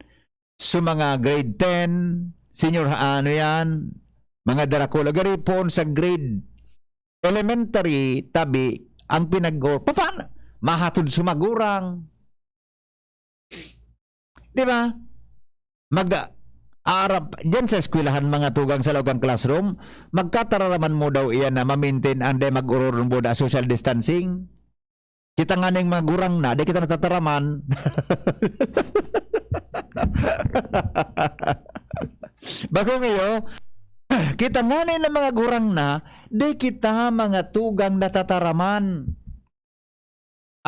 So, mga grade ten, senior, ano yan, mga darakula, gari poon sa grade elementary, tabi, ang pinag-, o, papaano? Mahatod sa magurang. Di ba? Mag-, arap, diyan sa eskwelahan, mga tugang sa laog kan classroom, magkatararaman mo daw iyan na ma-maintain ang di mag-ururong buda social distancing. Kita nga ning mga gurang na, di kita natataraman. Bako ngayo, kita nga ning mga gurang na, di kita mga tugang natataraman.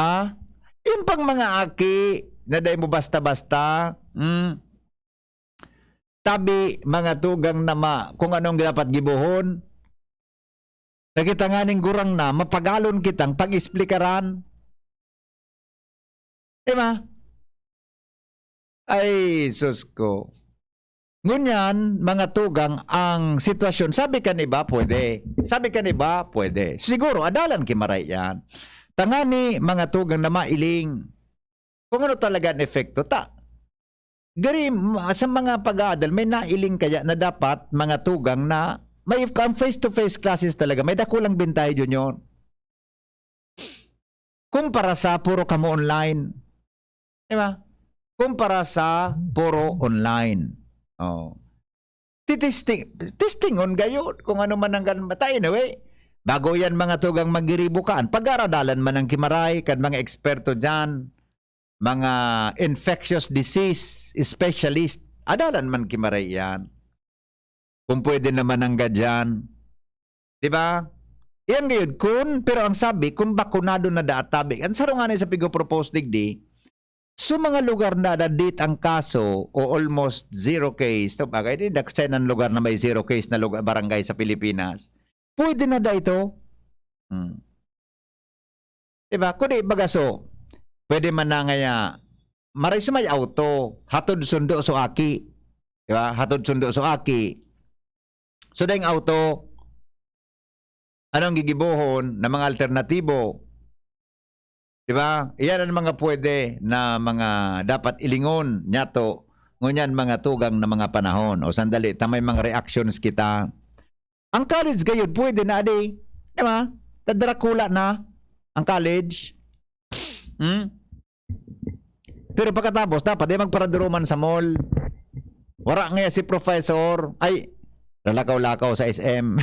Ah, yung pang mga aki na dai mo basta-basta, hmm, tabi, mga tugang na ma-, kung anong dapat gibohon. Nakita nga ning gurang na, mapagalon kitang pag-esplikaran. Di ba? Ay, sus ko. Ngunyan, mga tugang, ang sitwasyon, sabi kan iba, pwede. Sabi kan iba, pwede. Siguro, adalan ki maray yan. Tangani, mga tugang na mailing. Kung ano talaga ang epekto. Ta, gari, ma-, sa mga pag-aadal, may nailing kaya na dapat, mga tugang na, may, ang face-to-face classes talaga, may dakulang bintay, Junior. Kumpara sa puro kamo online. Di ba? Kumpara sa puro online. Oh. Titesting, testingon gayud kung ano man ang gan-, but anyway, bago yan mga tugang magiribo kaan, pag-aradalan man ang kimaray kan mga eksperto diyan, mga infectious disease specialist, adalan man kimaray yan. Kung pwede naman ang gadyan. Di ba? Iyan gayud kun, pero ang sabi, kung bakunado na daat tabi, ang sarong anay sa pigo-propose digdi, so mga lugar na nadit ang kaso o almost zero case, to bagay, di daksay ng lugar na may zero case na lugar, barangay sa Pilipinas. Pwede na da ito. Hmm. Di ba? Kundi baga so, pwede man na ngaya, maray sa may auto, hatod sundo so aki. Di ba? Hatod sundo so aki. So, daing auto, anong gigibohon na mga alternatibo? Di ba? Iyan ang mga pwede na mga dapat ilingon niyato ngunyan mga tugang na mga panahon. O sandali, ta may mga reactions kita. Ang college gayud, pwede na, adi. Di ba? Tadrakula na ang college. Hmm? Pero pagkatapos, dapat di magparaduruman sa mall. Wara nga si professor. Ay, lalakaw-lakaw sa S M.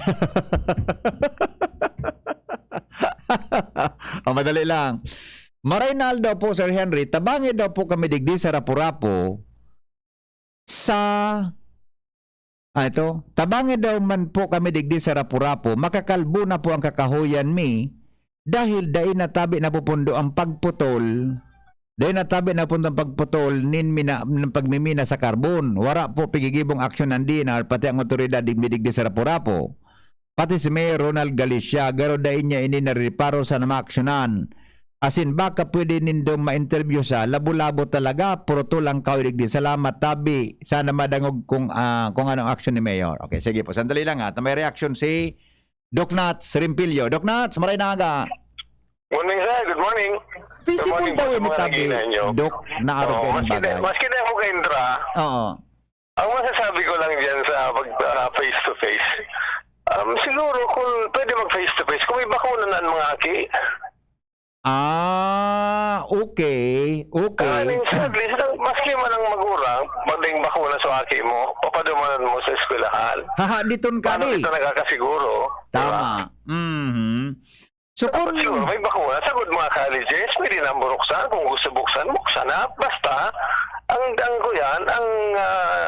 O, madali lang. Maray na aldaw po, Sir Henry, tabangi daw po kami digdi sa Rapu-Rapu sa, ah, ito, tabangi daw man po kami digdi sa Rapu-Rapu, makakalbo na po ang kakahoyan mi, dahil dai na tabi napupundo ang pagputol, dai na tabi napupundo ang pagputol nin mina-, ng pagmimina sa karbon. Wara po pigigibong aksyon ng D N R, pati ang otoridad digdi, digdi sa Rapu-Rapu. Pati si Mayor Ronald Galicia, garo dai niya ini narereparo sa namaaksyonan. Asin, baka pwede nindong ma-interview sa labo-labo talaga, puro tulang kahoy digdi. Salamat, tabi. Sana madangog kung, ah, kung anong aksyon ni Mayor. Okay, sige po. Sandali lang, ha. May reaction si Doc Nats Rimpilyo. Doc Nats, maray na aga. Morning, sir. Good morning. Good Feasible morning daw po sa ini, mga tabi, nag-iinay nyo. Doc, na araw Oo, kayo ng maski bagay. na, maski na ako kay Indra, Oo. ang masasabi ko lang dyan sa pag, ah, face to face, um, siguro kung pwede mag face to face, kung may bakuna na ang mga aki. Ah, okay. Okay. Ah, I mean, sir, at least, ang, maski man ang magurang, pag daing bakuna sa aki mo, papadumanan mo sa eskwelahan. Haha, diton ka, Paano di? kita nakakasiguro? Di ba? Tama. Mhm. So, Dapat kung siguro may bakuna. Sagod mga colleges, pwede na buruksan. Kung gusto buksan, buksan na. Basta, ang, ang kuyan, ang, ah,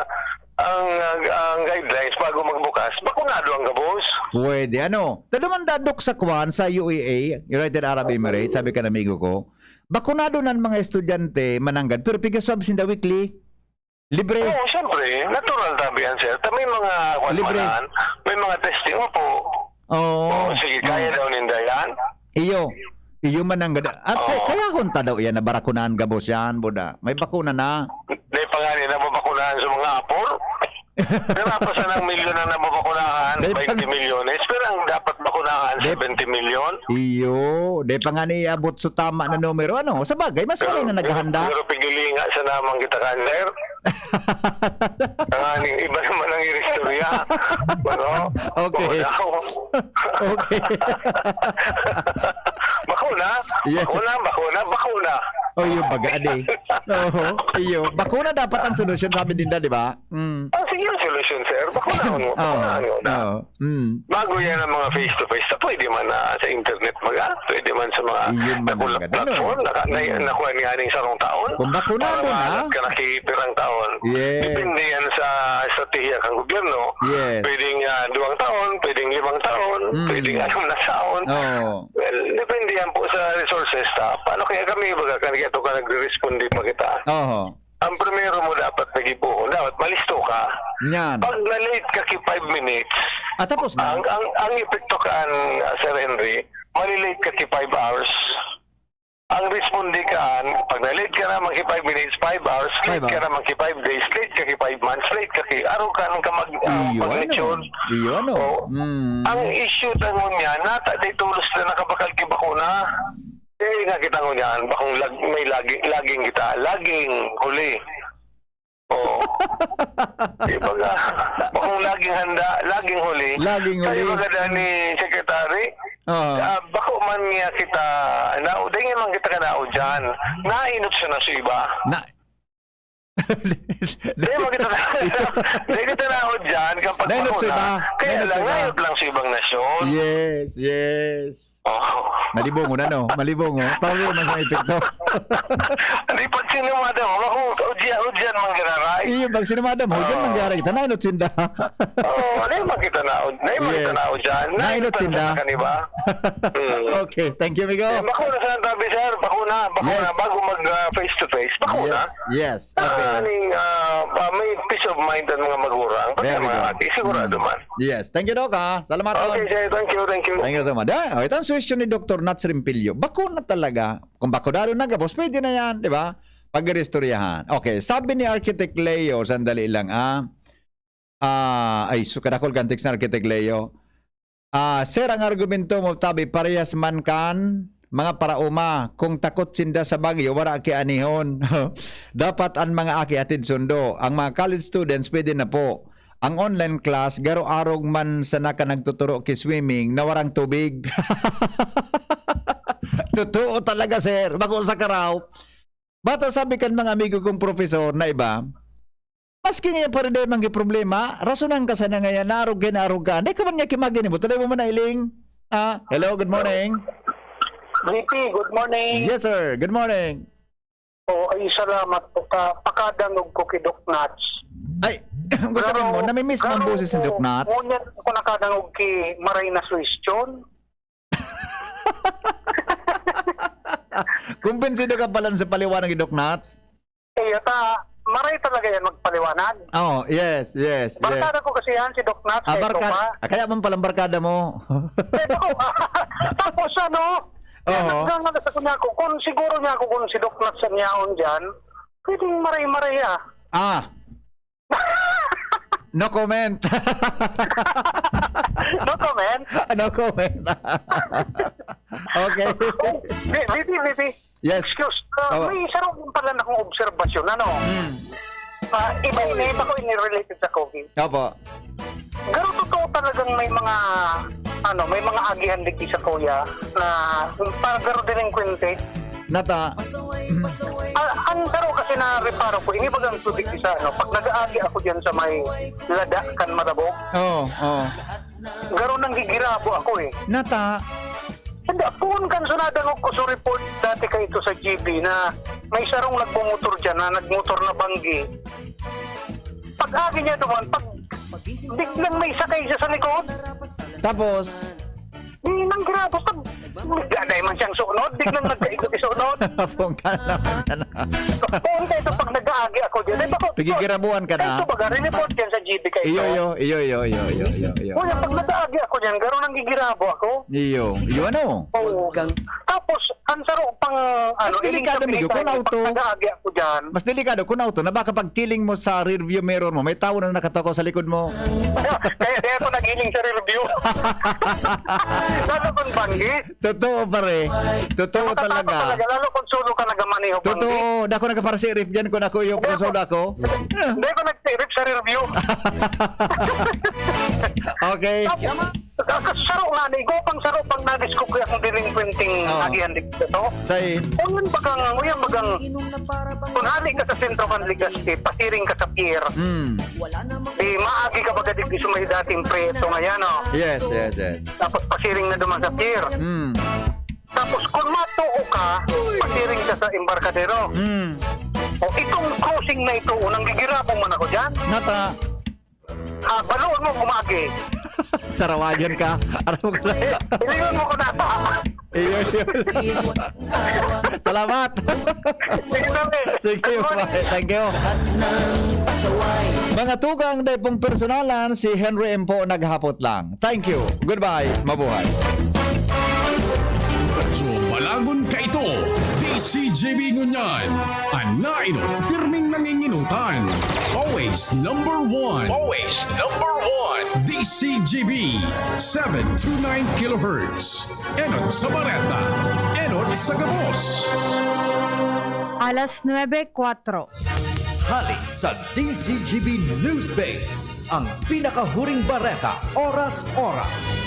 ang, ah, ang guidelines bago magbukas, bakunado ang gabos. Pwede. Ano? Tadumanda, Dok, sa kwan, sa U A E, United Arab Emirates, sabi kan amigo ko, bakunado na ang mga estudyante, mananggad, pero pigaswab sinda weekly. Libre. Oo, siyempre. Natural tabi yan, sir. Ta may mga kwan Libre. man, may mga testing. Opo. Oo. Oo, sige, kaya Oo. daw ninda yan. Iyo. Iyo man ang gada-, at Oo. kaya kung ta daw yan, nabarakunahan gabos yan, buda. May bakuna na. Di pa nga nila mabakunahan sa mga apor. Pero pa sa ng milyon ang nababakunahan, Di pa twenty milyones. Pero ang dapat bakunahan, Di seventy milyon. Iyo. Di pa nga niabot sa tama na numero. Ano? Sa bagay, mas Pero, maray na naghahanda. pero pigilinga sa namang kita kan, sir. Ah, ni-, iba naman ang istorya. Ano? Okay. Wala ako. Okay. Bakuna? Yeah. Bakuna, bakuna, bakuna. Oh, yung baga, ade. Oho, iyo. Bakuna dapat ang solusyon, sabi ninda, di ba? Mm. Ah, sige, ang solusyon. Sir, bakunahan mo, bakunahan mo na. Oo. Mm. Bago yan ang mga face-to-face na pwede man na sa internet baga, pwede man sa mga Iyon man ang nakulang ganun. platform, naka-, na-, Mm. nakuha niya ning sarong taon. Kung bakunado Para na. mahanap ka na ki pirang taon. Yes. Depende yan sa estratehiya kan gobyerno. Yes. Pwedeng, ah, duwang taon, pwedeng limang taon, Mm. pwedeng anom na taon. Oo. Well, depende yan po sa resources ta. Paano kaya kami, baga, kan kaya to ka nagre-responde pa kita? Oho. Ang primero mo dapat na gibohon, dapat malisto ka. Yan. Pag na-late ka ki five minutes, Ah, tapos na? ang, ang, ang epekto kaan, ah, Sir Henry, mali-late ka ki five hours. Ang responde kaan, pag na-late ka naman ki five minutes, five hours, Five late ka hours. naman ki five days, late ka ki five months, late ka ki, araw ka nang ka mag-, ah, Iyo, ano? magnitsyon. Iyo, ano? Oo. Mm. Ang issue ta ngunyan, nata di tolos na nakabakal ki bakuna. Eh, nga kita ngunyan, bakong lag-, may lagi, laging kita, laging huli. Oo. Di ba nga? Bakong laging handa, laging huli. Laging Kaya huli. baga dahil ni Secretary, Oo. ah, bako man niya kita, na, dahil man kita kanao dyan, nainot siya na sa iba. Na, Dahil man kita na, dahil kita na ako dyan, kapag Nainot sa bakuna, iba. kaya Nainot lang, sa iba. nainot lang sa ibang nasyon. Yes, yes. Oo. Malibong, ano? Malibong, oh. Pareho man sa epekto. Hindi, pag sinumada mo, ako, udyan, udyan, manggararay. Iyo, pag sinumada mo, udyan, Oo. manggararay. Tanay, not sinda. Oo, ano yung makita na, ano yung makita Yes. na ako dyan? Nainot Nainot sinda. na ka, di ba? Mm. Okay, thank you, amigo. Eh, bakuna sa tabi, sir. Bakuna, bakuna, Yes. bago mag, ah, face to face. Bakuna. Yes, yes. Ah, Okay. aning, ah, ah, may peace of mind ang mga magurang. Pati There ang we mga go. ate, sigurado Mm. man. Yes. Thank you, Doc, ha. Salamat, Okay, Don. sir. Thank you, thank you. Thank you so much. Ah, oh, ito ang suhestyon ni Doktor Nats Rimpilyo. Bakuna talaga. Kung bakunado na gabos, pwede na yan, di ba? Pag-iristoryahan. Okay, sabi ni Architect Leo, sandali lang, ah. Ah, ay, so, kadakol kan text na Architect Leo. Ah, sir, ang argumento mo, tabi, parehas man kan mga paraoma. Kung takot sinda sa bagyo, wara ki anihon. Dapat an mga aki atid sundo. Ang mga college students, pwede na po. Ang online class, garo arog man sana ka nagtuturo ki swimming na warang tubig. Totoo talaga, sir. Bako sa karaw. Bata sabi kan mga amigo kong profesor na iba, maski nga pare dai man ki problema, rasonan ka sana ngayan, naarog ka, naarog ka. Dai ka man niya kimagin mo, tuloy mo man na iling. Ah, hello, good morning. V P, good morning. Yes, sir. Good morning. Oh, ay, salamat po ka. Pakadangog ko ki Doc Nats. Ay, gusto Pero, mo, namimiss mo ang pero boses ni Doc Nats? Ngunyan ko nakadangog ki Maray na Suwestyon. Kumbinsido ka pala sa paliwanag ni Doc Nats? Eh, yata, maray talaga yan magpaliwanag. Oh, yes, yes, yes. Barkada ko kasi yan, si Doc Nats, Ah, eh, barka-, Copa. Ah, kaya man palang barkada mo. Eh, ako, tapos ano, eh, Oo. nagdang ano sa kanya ko, kung siguro niya ako kung si Doc Nats ang yaon dyan, pwedeng maray-maray ah. Ah. No comment. No comment? No comment. Okay. Oh, V P, V P. Yes. Excuse, ah, Opo. may isa raw pala na akong obserbasyon, ano? Hmm. Ah, iba ini, iba ko ini related sa COVID. Opo. Garo totoo talagang may mga, ano, may mga agihan digdi sa kuya na para garo delinkwente. Nata. Ah, ang garo kasi na reparo ko, ini bagang tubig sa, ano, pag nag-aagi ako diyan sa may lada kan Malabog. Oo, oo. Garo nanggigirabo ako eh. Nata. Hindi, poon kan so nadangog ko so report dati kaito sa G B na may sarong nagmumotor diyan na nagmotor na banggi. Pag-agi niya duman, pag biglang may sakay siya sa likod. Tapos? Di nanggirabo, pag nagdaday man siyang sunod, biglang nagkaikot sunod. Pungka naman ka na. Poon kaito pag nag-aagi ako diyan. Di ba ko, Pigigirabuan ka na? Kaito baga, report diyan sa G B kaito. Iyo, iyo, iyo, iyo, iyo, iyo, iyo, iyo. Kuya, pag nag-aagi ako diyan, garo nanggigirabo ako. Iyo, iyo, ano? Oo. Tapos, ang saro pang, ano, Mas delikado, iling sa amigo, kung pinitay, auto. pag nag-aagi ako diyan. Mas delikado kung auto na baka pagkiling mo sa rearview mirror mo, may tao na nakatukaw sa likod mo. Kaya, kaya ako nag-iling sa rearview. Lalo kung banggi. Totoo, pare. Totoo Nakakatakot talaga. talaga, lalo kung solo ka nagmamaneho, banggi. Totoo. Dako nagkaparsirip diyan kung ako iyo, Hindi kung ako. solo ako. Hindi ako nagsirip sa rearview. Okay. Tapos, Kakasaro nga ni, igwa pang saro pang nadiskubre akong delinkwenteng Oo. agihan dito to. Say, Kung yun bagang, kung yan bagang, kung hali ka sa sentro kan Legazpi, pasiring ka sa pier, mm, di maagi ka baga digdi sa may dating preso ngayon, oh. Yes, yes, yes. Tapos pasiring na duman sa pier. Mm. Tapos kung matuo ka, pasiring ka sa embarkadero. Mm. O itong crossing na ito, unang gigirapon man ako dyan. Nata, Ah, baluon mo kumagi. Tarawayan ka. Aram mo ka na. Ilingon mo ko na. Iyo, iyo. Salamat. Sige na, eh. Sige, bye. Thank you. Mga tugang, dai pong personalan, si Henry M po naghapot lang. Thank you. Goodbye. Mabuhay. Radyo Balagon kaito, D C G B ngunyan. An nainot, pirming nanginginutan. Always number one. Always number one. D C G B, seven two nine kilohertz. Enot sa Bareta, enot sa gabos. Alas nuebe kuwatro. Hali sa D C G B Newsbase, ang pinakahuring bareta, oras-oras.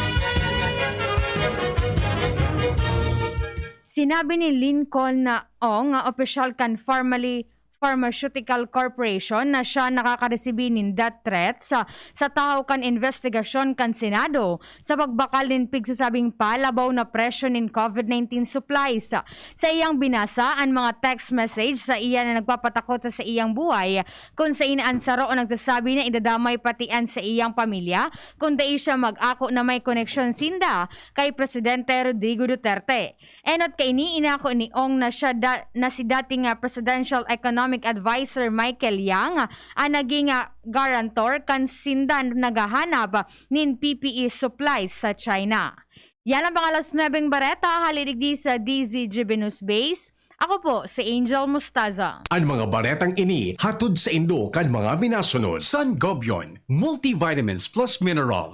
Sinabi ni Lincoln na Ong, nga opisyal kan Farmally Pharmaceutical Corporation, na siya nakakaresibi nin death threats sa, sa tahaw kan investigasyon kan Senado sa pagbakal nin pigsasabing palabaw na presyo nin COVID nineteen supplies. Sa iyang binasa an mga text message sa iya na nagpapatakot sa iyang buhay, kun sain an saro nagsasabi na idadamay pati an sa iyang pamilya kun dai siya mag-ako na may koneksyon sinda kay Presidente Rodrigo Duterte. Enot kaini, inako ni Ong na siya da, na si dating, ah, Presidential Economic Advisor Michael Yang, ah, an naging, ah, guarantor kan sinda naghahanap nin P P E supplies sa China. Yan ang mga alas nuebeng bareta, hali digdi sa D Z G B News Base. Ako po si Angel Mostaza. An mga baretang ini hatod saindo kan mga minasunod: Sangobion Multivitamins Plus Minerals,